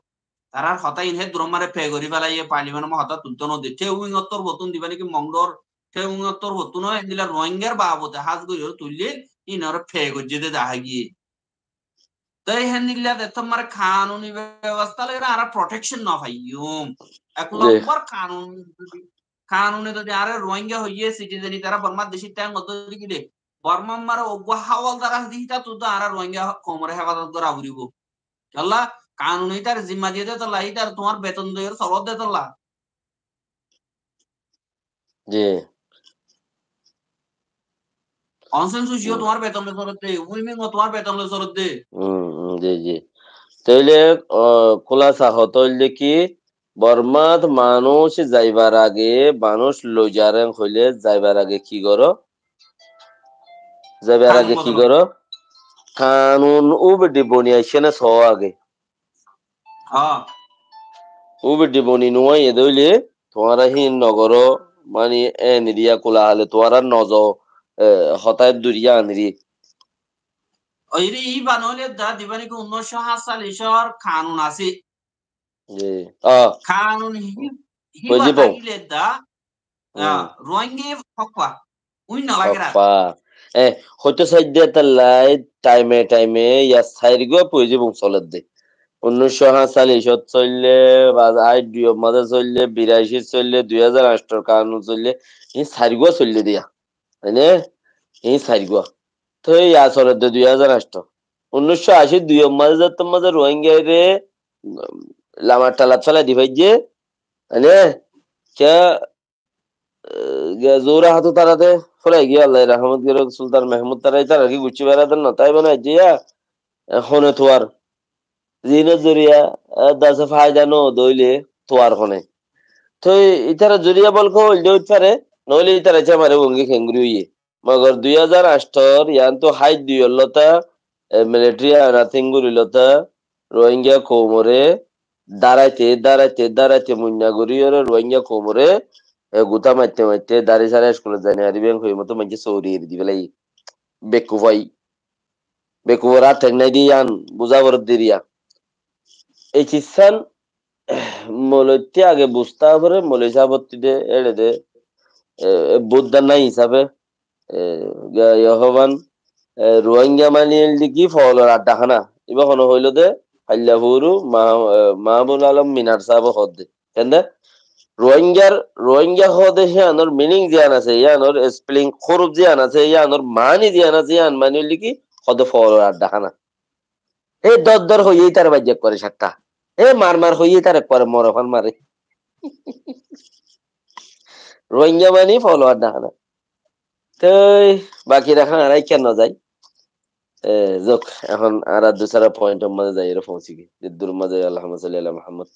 tarar hotá in hé durór mare pe gori félaiye, parliament ot hotá tulto no de. Théin Win ottor botún diba niki Mongdor, Théin Win ottor botún o héndilla Ruáinggar babote hás gori ore tuille, híinoré fe goijjé dé dahá giyé. Toi héndilla de tuáñra kanuni bebosta loi añára protection no faiyum. Ek lombor kanun, kanune zodi añáre Rohingya hoiyé citizen itará Bormar decót táikke dóri gilé, Bormar mazé uggwá hawaldar asé de, hítattú añára Rohingya koumoré hefazot gora foribo. Kiyólla kanune ítar zimma diyé de tolla, ítar tuáñr beton doiyóre solor de tolla. Ji. Aung San Suu Kyi o tuáñr beton loi solor de, Win Myint o tuáñr beton loi solor de. Hmm, hmm, ji, ji. Tóile, o, kúlasa hotá óilde ki, Bormat manúic zaibar age, manúic loi zaré hoilé zaibar age ki goró? Zaibar age ki goró? Kanun ubidi boni aiccé né só age. Há. Ubidi boni nuaiyé dé óile, tuáñra híin nogoró, mani, en eriya kula hale, tuáñra nozo, e, hotá duriya aniri. Oire, iba noile da, diba niki unnoicó háñtcallicor kanun asé. Ji. Ah. Kanun hí-, híba tákile da, Hmm. Ah, Rohingya hokfa. Uin no lager ar. Hokfa. Eh, hoito saidde tallai time time ya sairgua poizi bung soledde. Unnoicó háñtcallicot soille, baz ai duiyot maze soille, biraici soille, dui házar añctor kanun soille, in sairgua soille diya. Ene? In sairgua. Toi ya soledde dui házar añctor. Unnoicó aci duiyot maze zattor maze Rohingya re, um, lamar talat felai di faijje. Ene? Kya eh, ge-, Zuhura Hatu tara de, fulai giya Allah rahmat gorok, Sultan Mahmud tara, tara ki gucci bera den no, tai bana jiya, eh, hone tuar. Zino zoriya, eh, dase faida no doile tuar hone. Toi itara zoriya bolko hoil de uit fare, noile itara che mare wongi kenguri oye. Magor dui házar añctor, yan to haid dui lota, eh, military ana thing guri lota, Rohingya koumore daraite, daraite, daraite muinna gori ore Rohingya koumore, e, guta matte matte dari sara school-ot zai no faribe, en hoi moto maince sori eri di felai. Bekkuf oi. Bekkuf ora thek nai di yan, buza gorot deriya. Ei chissan moloitte age busta fore, moloi sabotti de, ere de, e, e, budda nai hisabe, e, ga-, yohoban, e, Rohingya mani eldi ki folor adda hana. Iba hono hoilo de, Hailla Furu, Ma-, e, Mahabul Alom Minar sabo hodde. Kende? Rohingyar, Rohingya hode hiyanor meaning ziyan ase, hiyanor spelling huruf ziyan ase, hiyanor mani ziyan ase, hiyan mani eldi ki hode folor adda hana. E dor dor hoiye itar bajjek kore sakka. E mar mar hoiye itar ek kore moro fan mare. Rohingya mani follower dahana. Toi baki rakha añára ikka no zai. E, zok, ehon añára dusara point or maze zai, ere foñsi gi. Jeddur maze Allahumma salli ala Muhammad.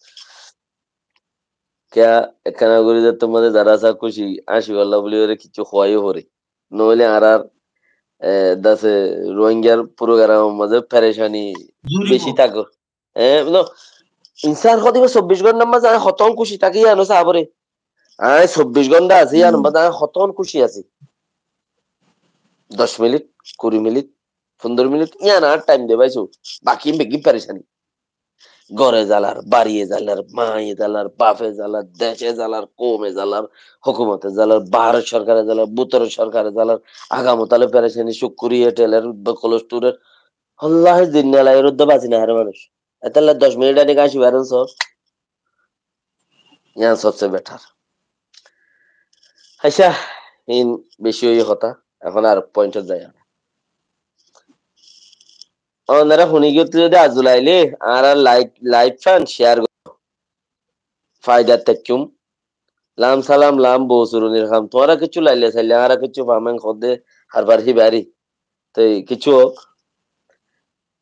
Kiya ekkana gori je tomare zara sa kúci, añci walla buli ore kiccu hoiyo fore. Noile añárar, e, dase Rohingyar program or maze perecani beci táke. E, no, insán hodiba sobbic gontar maze añí hoton kúci táki, yano sa bore. Añí sobbic gonta asi, yano maze añí hoton kúci asi. Doc minit, kuri minit, fundoro minit, yan ar time de baiso. Baki begi perecani. Gore zalar, bariye zalar, maye zalar, bafe zalar, dece zalar, koume zalar, hukumote zalar, bahar sorkare zalar, bútor sorkare zalar, agamotale perecani, cúkuri, eteler, kolosture. Wallahi, din nela erudde basi no fare manúc. Etella doc minit ani gaci baron so. Yan sobse better. Acha, in beci oi hotá. Ehon ar point ot zai. Onora huni giyot zodi azul aile, añára like, like fan, share goro. Faida tekkum. Lam salam, lam bo surunir ham. Tuáñra kiccu laile saile, añára kiccu famen hode, harbar hibari. Toi kiccu hok.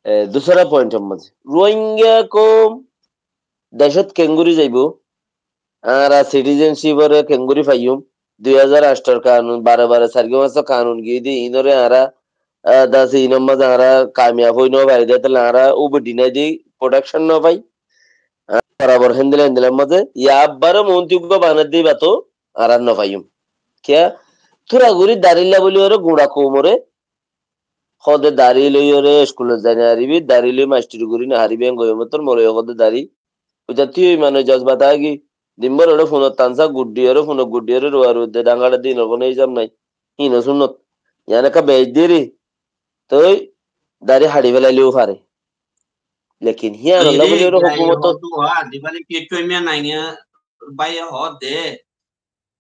E, dusara point or maze. Rohingya koum decot kengori zaibo? Añára citizenship ore kengori faiyum? Dui házar añctor kanun, bare bare sargi maso kanun giyé de, inore añára, ah, dase inor maze añára kamiyab oi no fari de, tale añára ubu dinai de protection no fai. Añára borabor hendila hendila maze, ya abbare monti uggwa banai de iba to añára no faiyum. Kiya? Tura gori darilla buli ore gura koumore, hode dari loi ore school ot zai no faribi, dari loi masteri gori no faribi, en goyo motor molo hode dari. Uta tui oi mane jozba táki, din bor ore phone ot tansa guddi ore, phone ot guddi ore, ruwa ruwa de dangara din ore kono hisab nai. Hino sunnot. Yan ekka bej deri. Toi dari haçi felaileo fare. Lekin híyan olla buli ore hókumotor dibale ki tumi nanga bái hoó de,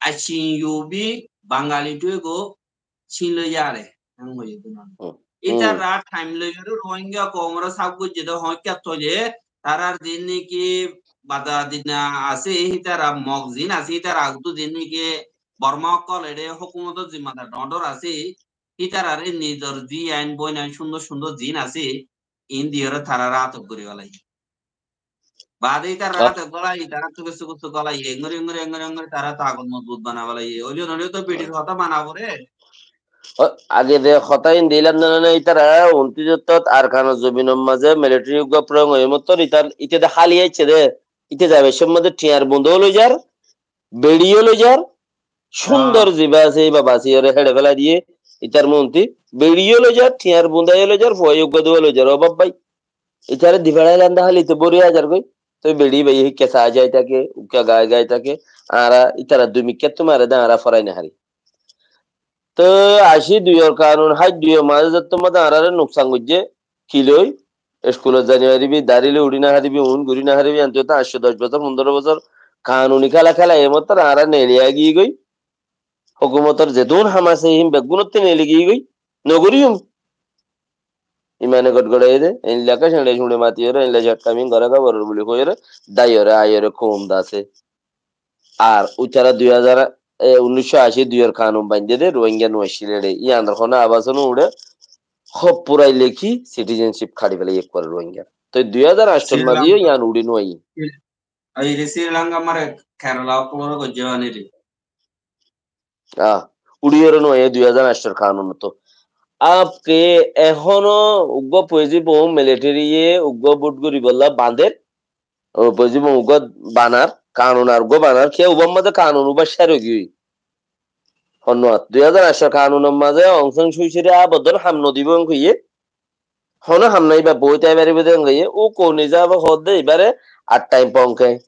acin yubi Bangali tuego cin loi yare. Ítara thaim loi yare Rohingya koumore saf goijje de hoóñkka toile, tarar zin niki bada dina asé, ítara Mog zin asé, ítara aguttu zin niki Borma ókkol ere hókumotor zimmadar dhoóñr dhoóñr asé, ítarare nizor zi ain boin ain cúndor cúndor zin asé, in diyore tarare atok gori félaiye. Baade ítarare atok gori, ítarare suku suku suku gori, engori engori engori engori tarare tagot mozbut banai félaiye. Óile noóile to bidir hotá mana fore. Ó, age de hotá in dilam de nane, ítara untiric ottót Arkanor zobinor mazé militari uggwá proyog óiye mottor, ítar íte de háli aicce de, íte zaibar somot de thiañr bunda ó loi zar, beçi ó loi zar, cúndor ziba asé, íba basi ore héçe félai diye, ítar monti, beçi ó loi zar, thiañr bunda ó loi zar, fua uggwá dua loi zar, ó bab bái. Ítare di feçailam de háli te bori aizar goi, toi beçi íba híkka sai sai táke, ukka gai gai táke, añára ítara dui mikkáttú mare de añára forai no fari. Toi aci duiyor kanun, háit duiyor mazé zettót mazé añárare nuksan goijje, ki loi, iskulot zai no faribi, dari loi uçí no faribi, un gori no faribi, ente to añcto doc bosór, fundoro bosór, kanuni kéla kéla, e mottor añára neeli giyói goi, hókumotor zedún ham asé, hín beggúnottú neeli giyói goi, no goríyum. Imane gotgorai de, eilla ká ceñçe cuñçe mati ore, eilla cotkamin gora gaboror buli hoi ore, dai ore, ai ore, koum dase. Ar uitara dui házar, e, unnúiccó ací duiyor kanun bainde de, Rohingya no accíl ere. Iyanor hono abas no uçé, hob furai leki citizenship kaçi félaiye ekkubare Rohingyar. Toi dui házar añctor mazé yó iyan uçí no aiye. Aire Sri Lanka mare Kerala okkolore gojje banire. Ah, uçí ore no aiye dui házar añctor kanun to. Apke ehono uggwá pozibon military ye uggwá vote goribolla bander, o pozibon uggwá banar, kanun ar uggwá banar, ke ubar mazé kanun ubar cér óigiyoi. Honnuwat, dui házar añctor kanunor mazé Aung San Suu Kyi re abodon ham no dibo en hoiye, hono ham nai, íba boi tai faribo de en hoiye, u koun izabe hoó de íbare Attain Pongkeng.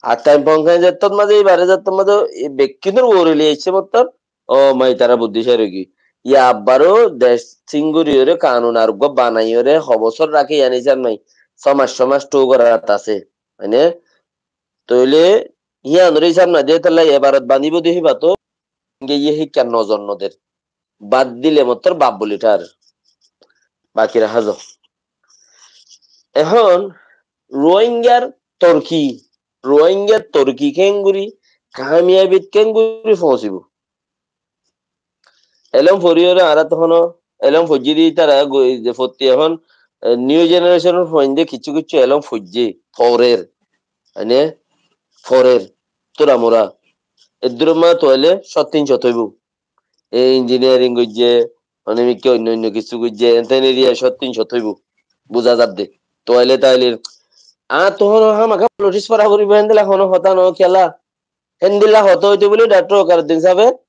Attain Pongkeng zettót mazé íbare zettót mazé e bekkúnor uore loi aicce mottor, ó mai tara buddí cér óigiyoi. Yar bade dec sing gori ore kanun ar uggwá banai ore ho bosór rake iyan isab nai, só mac só mac thu gorat asé. Mane, toile iyanore isab no diye tolla ebarot bandibo de híba to, inge iye híkka nozor no der. Bad dile mottor baf buli thar. Baki raha zo. Ehón Rohingyar torki, Rohingyar torki kengori, kamiyabit kengori foñsibo. Elóm fori ore añára to hono, elóm foijje de tara goi-, je fotti ehón, e, new generation or foinde kiccu kiccu elóm foijje, forer, mane, forer, tura mura. Eddur ma toile sottin sot óibo. E engineering goijje, mane mikká oinno oinno kissú goijje, enten eriya sottin sot óibo. Buza zadde. Toile taile, añár to hono hámaká politics fora foribo, héndilla hono hotá no kiyólla. Héndilla hotá óito buli Doctor Wakaruddin sábe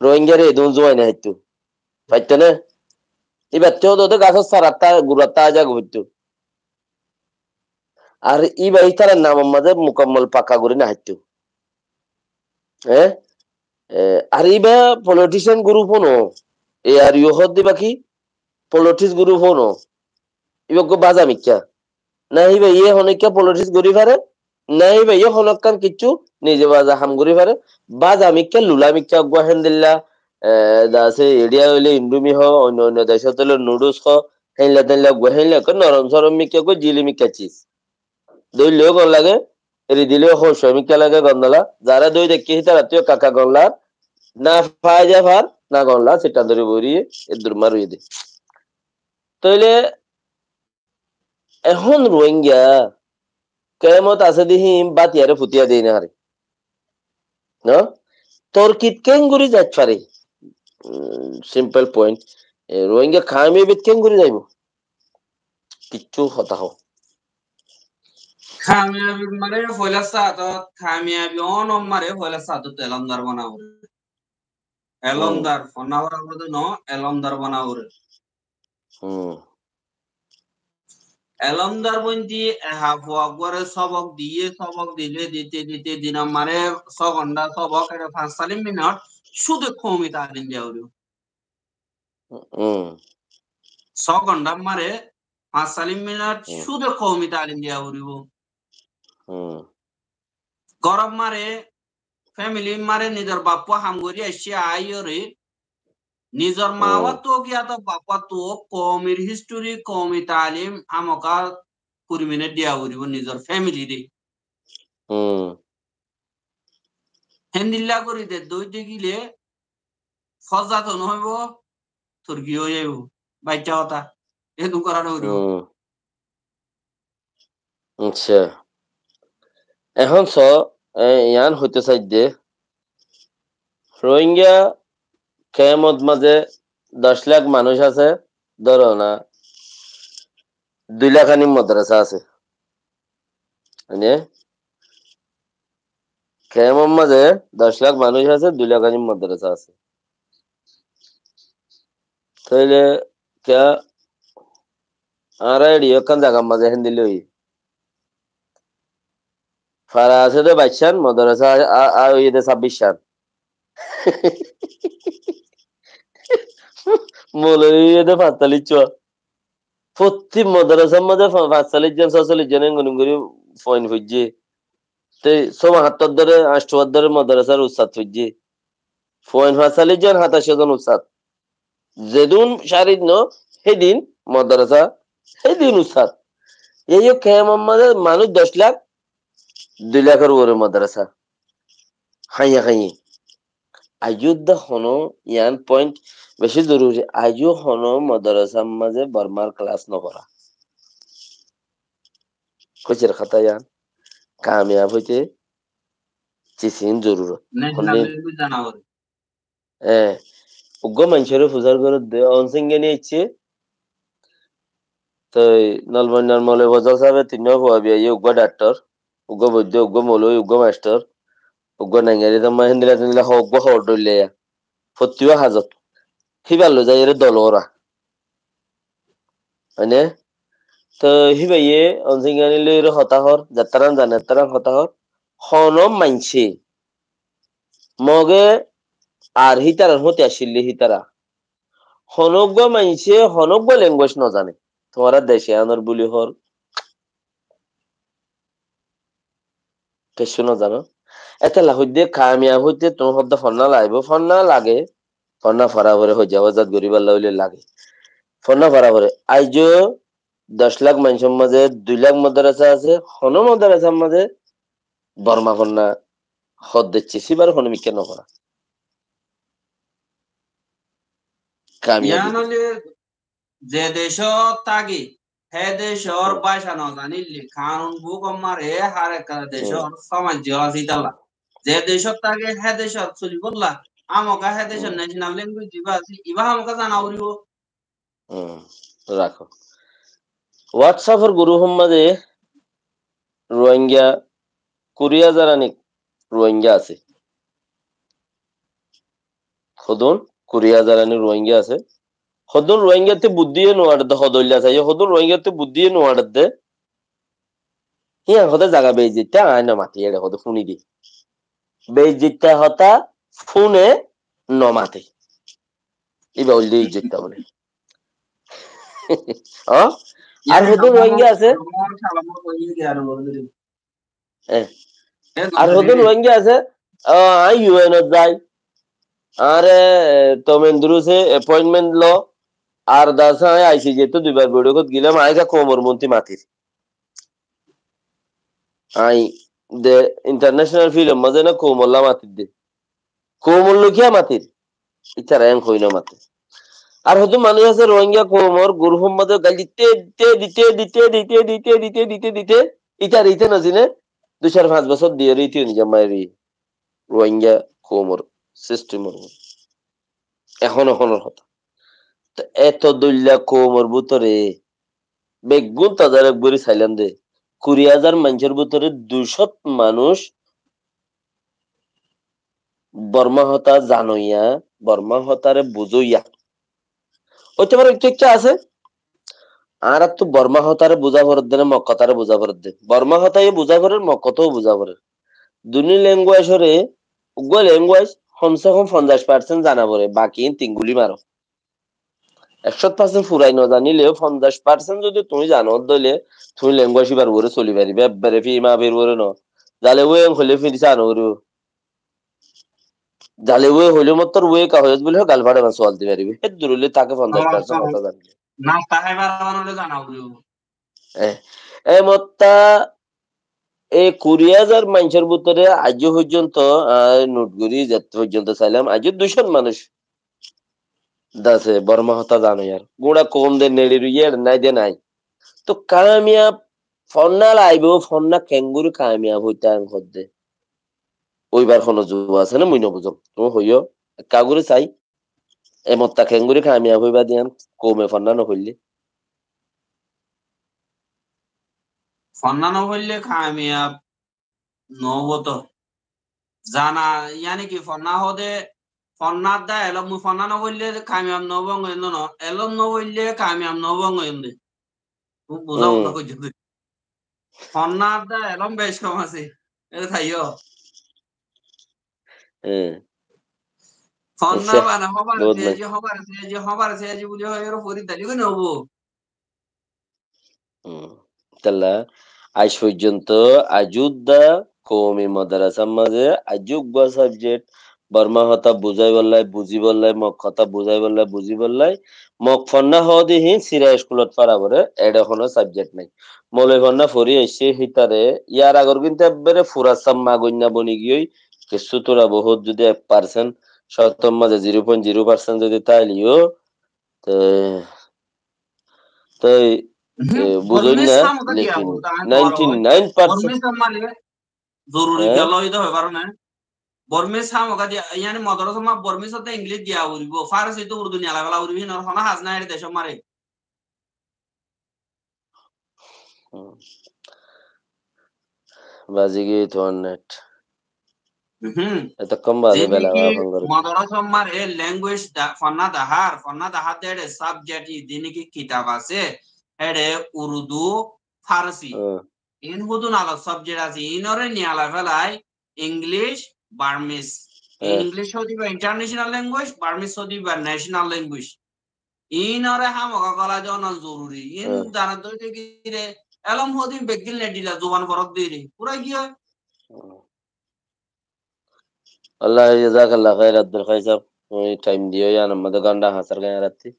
Rohingyare edún zuwai no faitto. Faitto né? Ibatte hoó de gasór saratta, guratta aja goitto. Ar íba ítarar namor mazé mukammal pakka gori no háitto. Eh? Eh, ar íba politician group o no. E ar yu hoó de íba ki? Politics group o no. Íba uggwá baza mikká. Na íba iye honokka politics gori fare, na íba iye honokkán kiccu nize baza ham gori fare. Baza mikká, lula mikká uggwá héndilla, eh, da asé, eriya óile Indomie hoó, oinno oinno decót óile noodles hoó, héndilla téndilla uggwá, héndilla uggwá norom sorom mikká, uggwá jili mikká sis. Dóille yó gom lage, eri dile yó hócca mikká lage gondola. Zara dói dekke hítarattú yó kaka gom lar, na fai za far, na gom lar, sittan dóri bori, eddur mar óiye de. Tóile ehón Rohingya kemot asé de hín bát iyáre futiya dei no fare. No? Torkit kengori zait fare? Mm, simple point. E, Rohingya kamiyabit kengori zaibo? Kiccu hotá hó. Kamiyabi mare foila saat, kamiyabi ono mare foila saat elomdar bana fore. Hmm. Elomdar, fonna fora bade no, elomdar bana fore. Hmm. Elomdar bointi eha fua uggware sobok diye, sobok dile dite dite din mare só gonta sobok, ere fañs salic minot sudu koumi talim diya foribo. Hmm. Só gonthá mare, fañs salif minit Hmm. cúde koumi talim diya foribó. Hmm. Górot mare, family mare nizor baffuwa ham gori aiccé aiyóre, nizor Hmm. mawa to giya to baffuwa to koumir history, koumi talim, hamoka kuri minit diya foribó nizor family re. Hmm. Héndilla gori de dói degile, fózza to no óibo, torki ói zaibo. Baiccá hotá. Edún gorá no foribó. Hmm. Accá. Ehón só, e, yián hoité saidde, Rohingya kemot mazé doc lak manúic asé, dóro na, dui lak ani modrasa asé. Mane, kemot mazé doc lak manúic asé, dui lak ani modrasa asé. Tóile kiya añára eçé ekkán zagar mazé héndilla óiye. Fara asé de baiccán, modrasa a, a, a óiye de sábbiccán. Moulovi óiye de fañsaliccúa. Fottí modrasar mazé fa-, fañsalic zon, sósalic zon engori engori fuain foijjé. Te sóma hattór dóre, añcthuar dóre modrasar ustad foijjé. Fuain fañsalic zon, hátaicó zon ustad. Zedún cárid no, hédin modrasa, hédin ustad. Ei yó kemor mazé manúic doc lak, dui lakor uore modrasa. Háiye háiye. Aijjó de hono yián point beci zoruri. Aijjó hono modrasar mazé Bormar class no fora. Kocir hotá yián. Kamiyab óite cisin zorurot. National Honde language zana fore. E, uggwá maincóre fusár goródde, Onsingani aiccé. Toi Nolbonnar Moulovi Fozol sábe tinnúa fua biyaiyé, uggwá dhaktor, uggwá boiddo, uggwá moulovi, uggwá mastor, uggwá naingari tamma héndilla téndilla ho-, uggwá hoor dhoillaiya. Fottí uwá hazot. Híbar loi zaiyóre dol óra. Mane? Toi híbaye Onsingani loiyóre hotá hoór, zettáran zane zettáran hotá hoór. Hono maincé Moge ar hítarar hóti accíl de hítara. Honógguá maincé honógguá language nozane. Tuáñra dece anor buli hoór. Kessú nozano. Étella hoidde kamiyab óite tuñí hoódde fonná laibo, fonná lage. Fonná fora fore hoijja hozat goríballa óile lage. Fonná fora fore. Aijjó doc lak maincór mazé dui lak modrasa asé, honó modrasar mazé Borma fonná hoddecce, síbar honó mikká nofora. Kamiyab. Yián óile ze decót táki, hé decór Hmm. báca nozaníle, kanun buk mare, hár ekkán Hmm. decór somaj asé ítalla. Ze decót táki, hé decór solibólla, hámaka hé decór Hmm. national language zibá asé, ibá hámaka zana foribó. Hmm, rakó. WhatsApp or group or mazé Rohingya kuri házar anik Rohingya asé. Hodún? Kuri házar anik Rohingya asé. Hodún Rohingya te buddí ye nuaredde, hodóilla saiyó, hodún Rohingya te buddí ye nuaredde. Híyan hode zaga beijjetta aññí no mati, ere hode fúni di. Beijjetta hotá fúne no mate. Iba óilde ijjetta bole. Ó? Ar hodún Rohingya asé? Eh. Ar hodún Rohingya asé? Ó, aññí U N ot zai. Añáre, eh, Tom Andrews e appointment lo. Ar dase aññí I C J to duibar boiçókot gilam, aññí ka koumor monti matir. Aññí de international field or mazé na koumolla matir de. Koumor loi kiyá matir? Ítara en hoi no mate. Ar hodún manúic asé Rohingya koumor group or mazé gail dite, dite, dite, dite, ítara ite no zine, dui sair fañs bosór diyóre ite ni jamai ri. Rohingya koumor system or. Ehón ehónor hotá. Te eto dóilla koumor bútore beggún tazaref gorí sailam de. Kuri házar maincór bútore dui cót manúic Borma hotá zanoiya, Borma hotáre buzóiya. Óite fare kekká asé? Añárattu Borma hotáre buzá foredde né, Mok hotáre buzá foredde? Borma hotáyo buzá forer, Mok hotáyo buzá forer. Duní language ore, uggwá language hom se hom fonzaic percent zana fore, baki tin guli maro. Ekcót parsent furai no zanileo, fonzac parsent zodi tuñí zano de óile, tuñí lenguage ibar uore soli faribá, ebbere fima fir uore no. Zale uwe en hoile fir sa no goribo. Zale uwe hoile mottor uwe ka hoyes buli hoi gal fade ban sual di faribá. He dur óile take fonzac parsent hotá zanile. Na, ta haibar abar óile zana foribo. Eh, e motta e kuri házar maincór bútore aijjó foijjonto, ah, not gori, zetto foijjonto sailam, aijjó duicón manúic dase Borma hotá zanoyar. Gura koum de neçi ruiye nai de nai. To kamiyab fonna laibo, fonna kengori kamiyab hoita en hodde. Óibar hono zuwa asé né, mui no buzom. Tuñí hoiyo, ekka gori sai. E motta kengori kamiyab óiba diyan, koume fonna no foille. Fonna no foille kamiyab no óibo to. Zana, yani ki fonna hode, fonna da elom, mui fonna no foille kamiyab no óibo, no, no, elom no foille kamiyab no óibo, no, no. Tuñí buza Hmm. Fonna da elom bec kom asé. E taiyo. Hmm. Fonna bana hobar se aji, hobar se aji, hobar se aji buli hoi aro fori dali koi no óibo. Hmm. Talla aij foijjonto aijjó udda koumi madrasar maze aijjó uggwa subject Borma hotá buzaibolla, buzibolla, Mog hotá buzaibolla, buzibolla, Mog fonna hode hín sira iskulot fora fore, ede hono subject nai. Moloi fonna fori aicce hítare, yar agor kintu ebbere fura samma goinna boni giyoi, kessú tura bohut zodi ek percent, cótor maze zero point zero percent zodi taileo, te, te, Mhm. E, buzoi na, lekin ninety nine percent. Bormis ham oga diya, yani modoros ham Bormis otte English diya foribo, Farsi to Urdu niyala fela foribo, hinor hono haz nai, ede decor mare. Hmm. Bazi giyói tuáñr net. Mhm. Etokkon baade bela ki fon gori. Modoros ham mare language da, fonna dahar, fonna dahar de ede subject i dini ki kitab asé, ede Urdu, Farsi. Hmm. In hudun alak subject asé, inore niyala felai English, Burmese. Eh. English hodiba international language, Burmese hodiba national language. Inore hamoga gola dona zoruri. In eh. Zana doi de gire, elom hodin begil ne dila zuban forok diri. Pura giya. Hmm. Allah, jazakallah khair, Abdul Khair sahab. Tumi time diyo, iyan amade ganda hasar gaya ratti.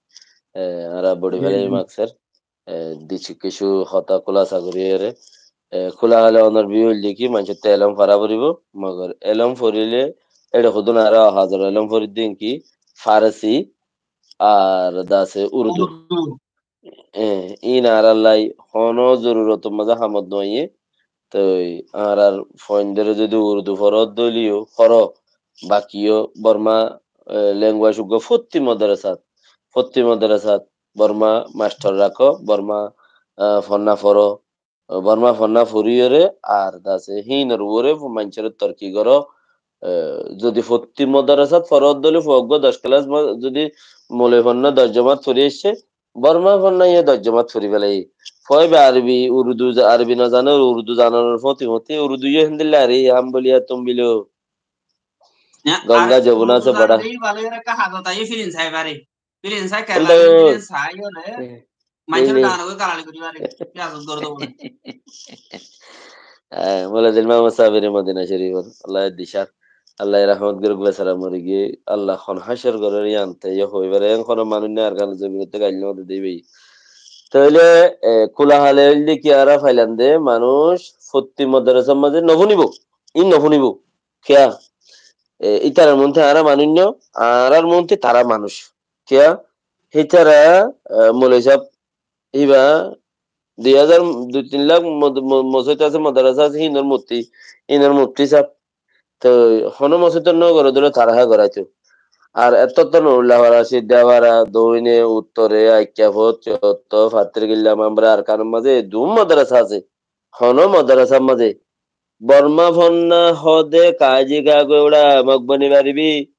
Eh, ara bodi fele maksar. Eh, dici kisu hotá kulasa gori ere. Eh, kula hale onor bi hoile ki, manse te elom fora foribo, mogor elom forile, ede hodun ara hazar elom fori din ki, Farsi, ar dase Urdu. Urdu. Eh, in añárar lai hono zorurot maze hamot no aiye. Toi añárar foindore zodi Urdu forot doliyo foro, bakiyo Borma, eh, language ugga fotti madrasat, fotti madrasat Borma mastor rakó, Borma, eh, fonna foro, Borma fonna foriyore ar dase hinor uore fu-, maincóre torki goro. Eh, zodi fotti madrasat forot dole fuaggo doc class ma-, zodi moloi fonna doc jomat fori aicce, Borma fonna ye doc jomat fori felai. Foibe Arbi, Urdu za-, Arbi no zane, Urdu zanor foti foti, Urdu ye hendilla ari, ham boliya tum bilo. Ya, Ganga, ar Jamuna Urdu ase bada. Zanle bala, ere ka hazot aye firin sai pare. Firin sai kela, firin sai ore. Maincor dano goi galali gori mare. Ki azot gori do bole. Eh, Mouladin Muhammad Sabir Modina Sharif, Allah dishar. Allah rahmat goruk, besara mori giye. Allah hon hashar gorer yante, ye hoi bare, en hono manuj nai ar kan zobinotte gail no de dei bhai. Toile, eh, kula hale oile ki ara failan de manuj fotti madrasar maze no funibo. In no funibo. Kiya? Eh, itarar monte ara manuj no, arar monte tara manuj. Kiya? Hitara, eh, moloi sahab, iba dui hazar, dui tin lak mod-, mo-, mosjid asé, madrasa asé, hinor mufti, hinor mufti sahab. To hono mosjid no gore dóre tara hé goraito. Ar etto to Norulla fara, Sidda fara, doine, uttore, Aikka fot, Cotto, Fattirgilla, Mambra, Arkanor maze dui madrasa asé. Hono madrasar maze Borma fonna hode kaji gago ura mok boni paribi.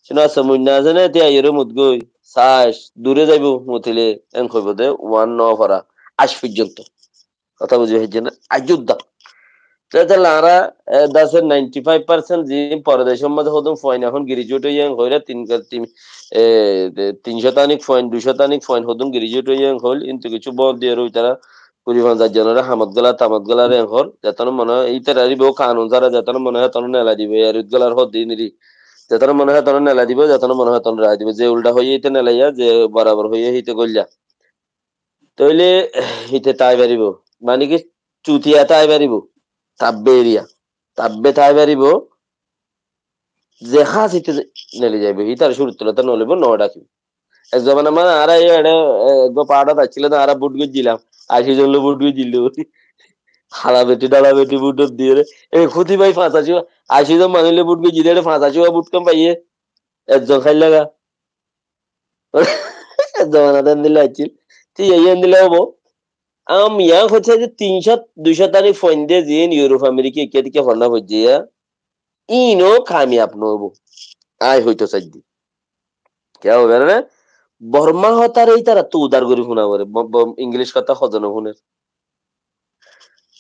Sino asa muinna ase ne, te aiyore mut goi. Sas, dure zaibo mutile, en hoibo de, uan no fora. Aij foijjonto. Hotá buzi faijje na? Aij udda. Te, te lara, e, dase ninety five percent zin porodecor maze hodún fuain ehón graduate óiye en hoile tin, tin, e, de, tin cót anik fuain, dui cót anik fuain hodún graduate óiye en hoil, kintu kessú bóut diyore ítara kuri fonzaic zonore hamot gela, tamot gela re en hor, zeton mone hoi, ítara ribo kanun sára zeton mone hoi heton nelai dibo, er út gelar hor din ri. Zeton mone hoi heton nelai dibo, zeton mone hoi heton rai dibo, ze ulda hoiye hite nelaiya, ze borabor hoiye hite goilla. Toile hite tai faribo, mane ki cutiya tai faribo, tabbe eriya, tabbe tai faribo, ze hás hite neli zaibo, hitar cúrur tulá to no loibo, no dakibo. Ek zobana mane añára ei ere, e, go parat accíle to añára bút goijjilam, aci zon loi bút goijjillu. Hala beti, dala beti bút diyore. E, kuti bái fañs aci, aci zon manúic loi bút goijjile, ere fañs aci bút ken faiye. Ek zon háilla ga. Ek zobana to endilla accíl. Te iyan endilla óibo. Am iyan hoitó ze tin cót, dui cót anik fuainde zin Europe, America, ekka dikka fonná foijje ya. Ino kamiyab no óibo. Ai hoito saidde. Kiya óibo na? Borma hotare ítara tu udar gori funa fore. Bo-, bo-, English hotá hozo no funer.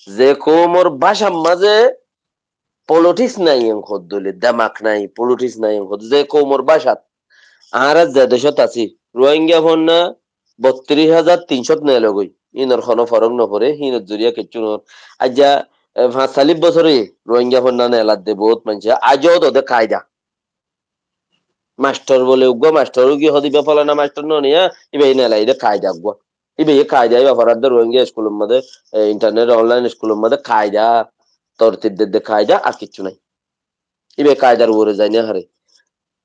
Ze koumor bácar maze politics nai en hoddole, demak nai, politics nai en hoddole. Ze koumor bácat, añára ze decot así, Rohingya fonná bottiríc házar tin cót nelogoi. Inor hono forok no fore, hinor zoriya kessú no. Aijja, e, fañs callíc bosóre Rohingya fonná neladde bout maincé. Aijjó dode kaida. Mastor bole uggúa mastor uggúa hode iba folana mastor no niya, iba e nelai de kaida uggúa. Iba e kaida iba foradde Rohingya iskulor maze, e, internet online iskulor maze kaida, tortib dedde kaida, ar kessú nai. Iba kaidar uore zai no fare.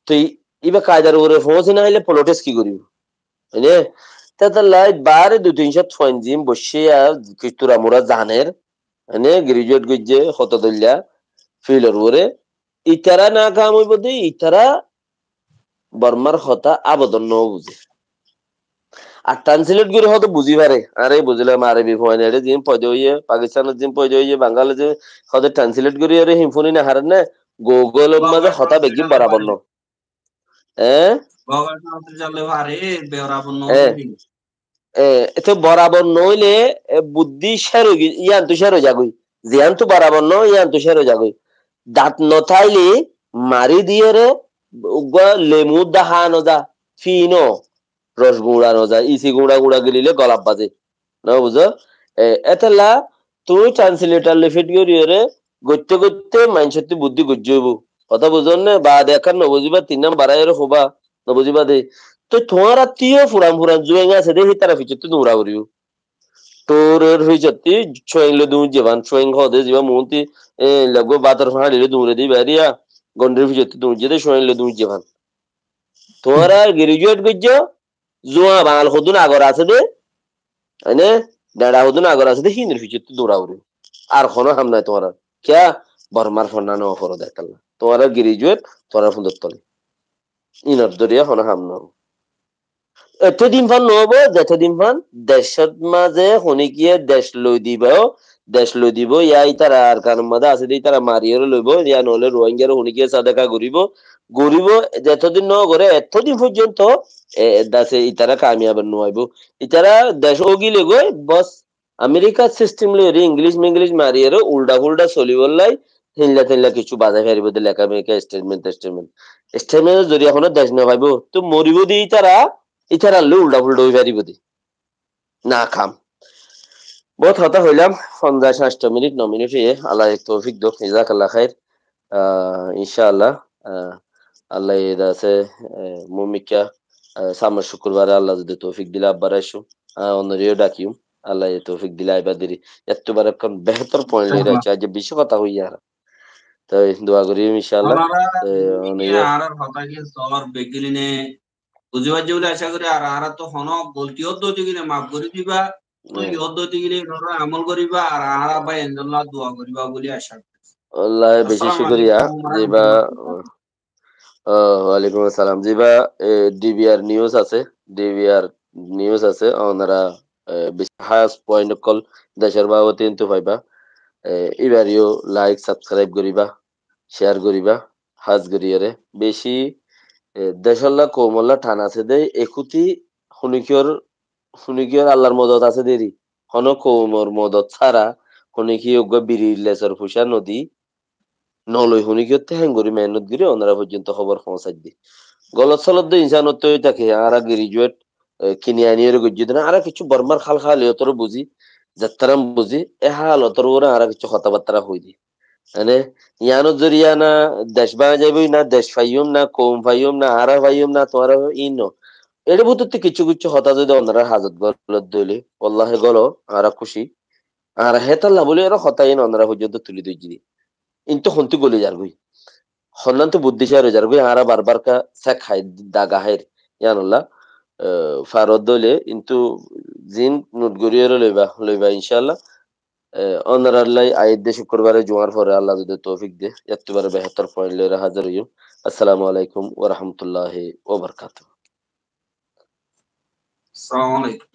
Toi iba kaidar uore foóñsi no faille politics ki goribo? Ene, te tolla bare dui tin cót fuain zin boicce ya, ki tura mura zaner, ene, graduate goijje, hoto doilla, field or uore, itara nakam óibo de, itara Bormar hotá abodon no buze. Ar translate gori hoto buzi fare. Are buzilam Arobi fuain ere zin foida óiye, Pakistanot zin foida óiye, Bangalore zin hoto translate gori ere hin funi no fare ne, Google or maze hotá beggín borabor no. Eh? Google Translate zalle fare, borabor no. Eh. Fare. E, ete borabor no óile, e, buddí cer ói gi-, iyantu cer ói zagói. Ziyantu borabor no, iyantu cer ói zagói. Dant no táile mari diyore, uggúa lemu dahá no za, fino, ros guñça no za, isi guñça guñça gilile golat baze. No buzo? E, etella tui translator loi fit goriyore, goitte goitte maincóttu buddí goijjó óibo. Hotá buzon ne? Baade ekkán no buziba, tinnán baraiyoré hoiba, no buziba de. Toi tuáñrattú yó furan furan zueng asé de, hítara ficottú duñra foribo. Toror ficottú cueng loi duñijje fán, cueng hoó de ziba muúntu, e, laggúa bátor fañçi loi duñre de ibá eriya, gondhir ficottú duñijje de, cueng loi duñijje fán. Tuáñra graduate goijjó, zuañ bal hodún agor asé de, ene, dheñça hodún agor asé de, hínor ficottú duñra foribo. Ar hono ham nai tuáñrar. Kiya? Bormar fonná no foro de tolla. Tuáñra graduate, tuáñra fundor tole. Inor doriya hono ham no. Etodin fán no óibo, zetodin fán decor maze honikiye dec loi dibo, dec loi dibo, ya ítara Arkanor maze asé de, ítara mariyore loibo, ya noóile Rohingyare honikiye sadaka goribo, goribo, zetodin no gore, etodin foijjonto, e, dase ítara kamiyab no óibo. Ítara dec ógile goi, bos, Amerikar sistem loiyore Inglis-minglish mariyore ulda-fulda solibolla, hinla-tinla kessú bazai faribo de, leká-meká, statement-testatement. Statement or zoriya hono dec no faibo, to moribo de ítara, ítarar loi ulda-fulda ói faribo de. Nakam. Bout hotá hoilam, fonzaic, ancto minit, no minit óiye, Allah ye toufik douk, jazakallah khair. Ah, incállah, ah, Allah ye dase, eh, mumikka, ah, samne cúkurbare Allah zodi toufik dile abbar aiccum. Ah, onoreyó dhakiyum, Allah ye toufik dile aiba deri. Ettu bar ekkán behetor point loi aiccum, aijja beci hotá hoiyi añára. Toi dua gorim incállah. Onora, toi, eh, onoreyó añárar hotá ki sór beggíline buzi faijjó buli acá gorí, ar añárattú hono golti ódde ói tákile maf gorí diba, sói ódde ói tákile inoré amol goríba, ar añára bái endilla dua goríba buli acá gorí. Wallahi beci cúkuriya, ziba, o, walaikum assalam. Ziba, e, D V R news asé, D V R news asé, onora, e, beci hás point ókkol decor babute kintu faiba. E, ibareyó like, subscribe goríba, share goríba, hás goríyore. Beci, e, decolla, koumolla than asé de, ekuti honikiyor, honikiyor Allar modot asé deri. Hono koumor modot sára, honikiyé uggwá birir lesor fucá nodi, noloi honikiyótte héng gorí mehénnot gorí onora foijjonto hóbor foóñsai di. Golot solot de insanottú ói táke, añára graduate, e, kini aniyóre goijjí de na, añára kessú Bormar hál háliyotore buzí, zettarán buzí, e hálotore añára kessú hotábattára hoói di. Mane, yiánor zoriya na dec báñgi zaiboi, na dec faiyum, na koum faiyum, na añára faiyum, na tuáñra faiyum, iín no. Eçé bútotti kessú kessú hotá zodi onorar hazot golot dóile, wallahi golo, añára kúci. Añára hétalla bóli ere hotá iín onora foijjonto tuli dóijji de. Iín to hontú goli zargói. Honnán to buddí cár ói zargói, añára barbar ka sek háir, daga háir. Yiánolla, eh, farot dóile, iín to zin not gorí ere loiba, loiba incállah. Eh, onorallá aiyér de cúkkurbare jumáñr fore Allah zodi toufik de, yáttu bare behétor point loi ere házir óiyum. Assalamu alaikum wa rahmatullahi wa barakatuhu. Assalamu alaikum.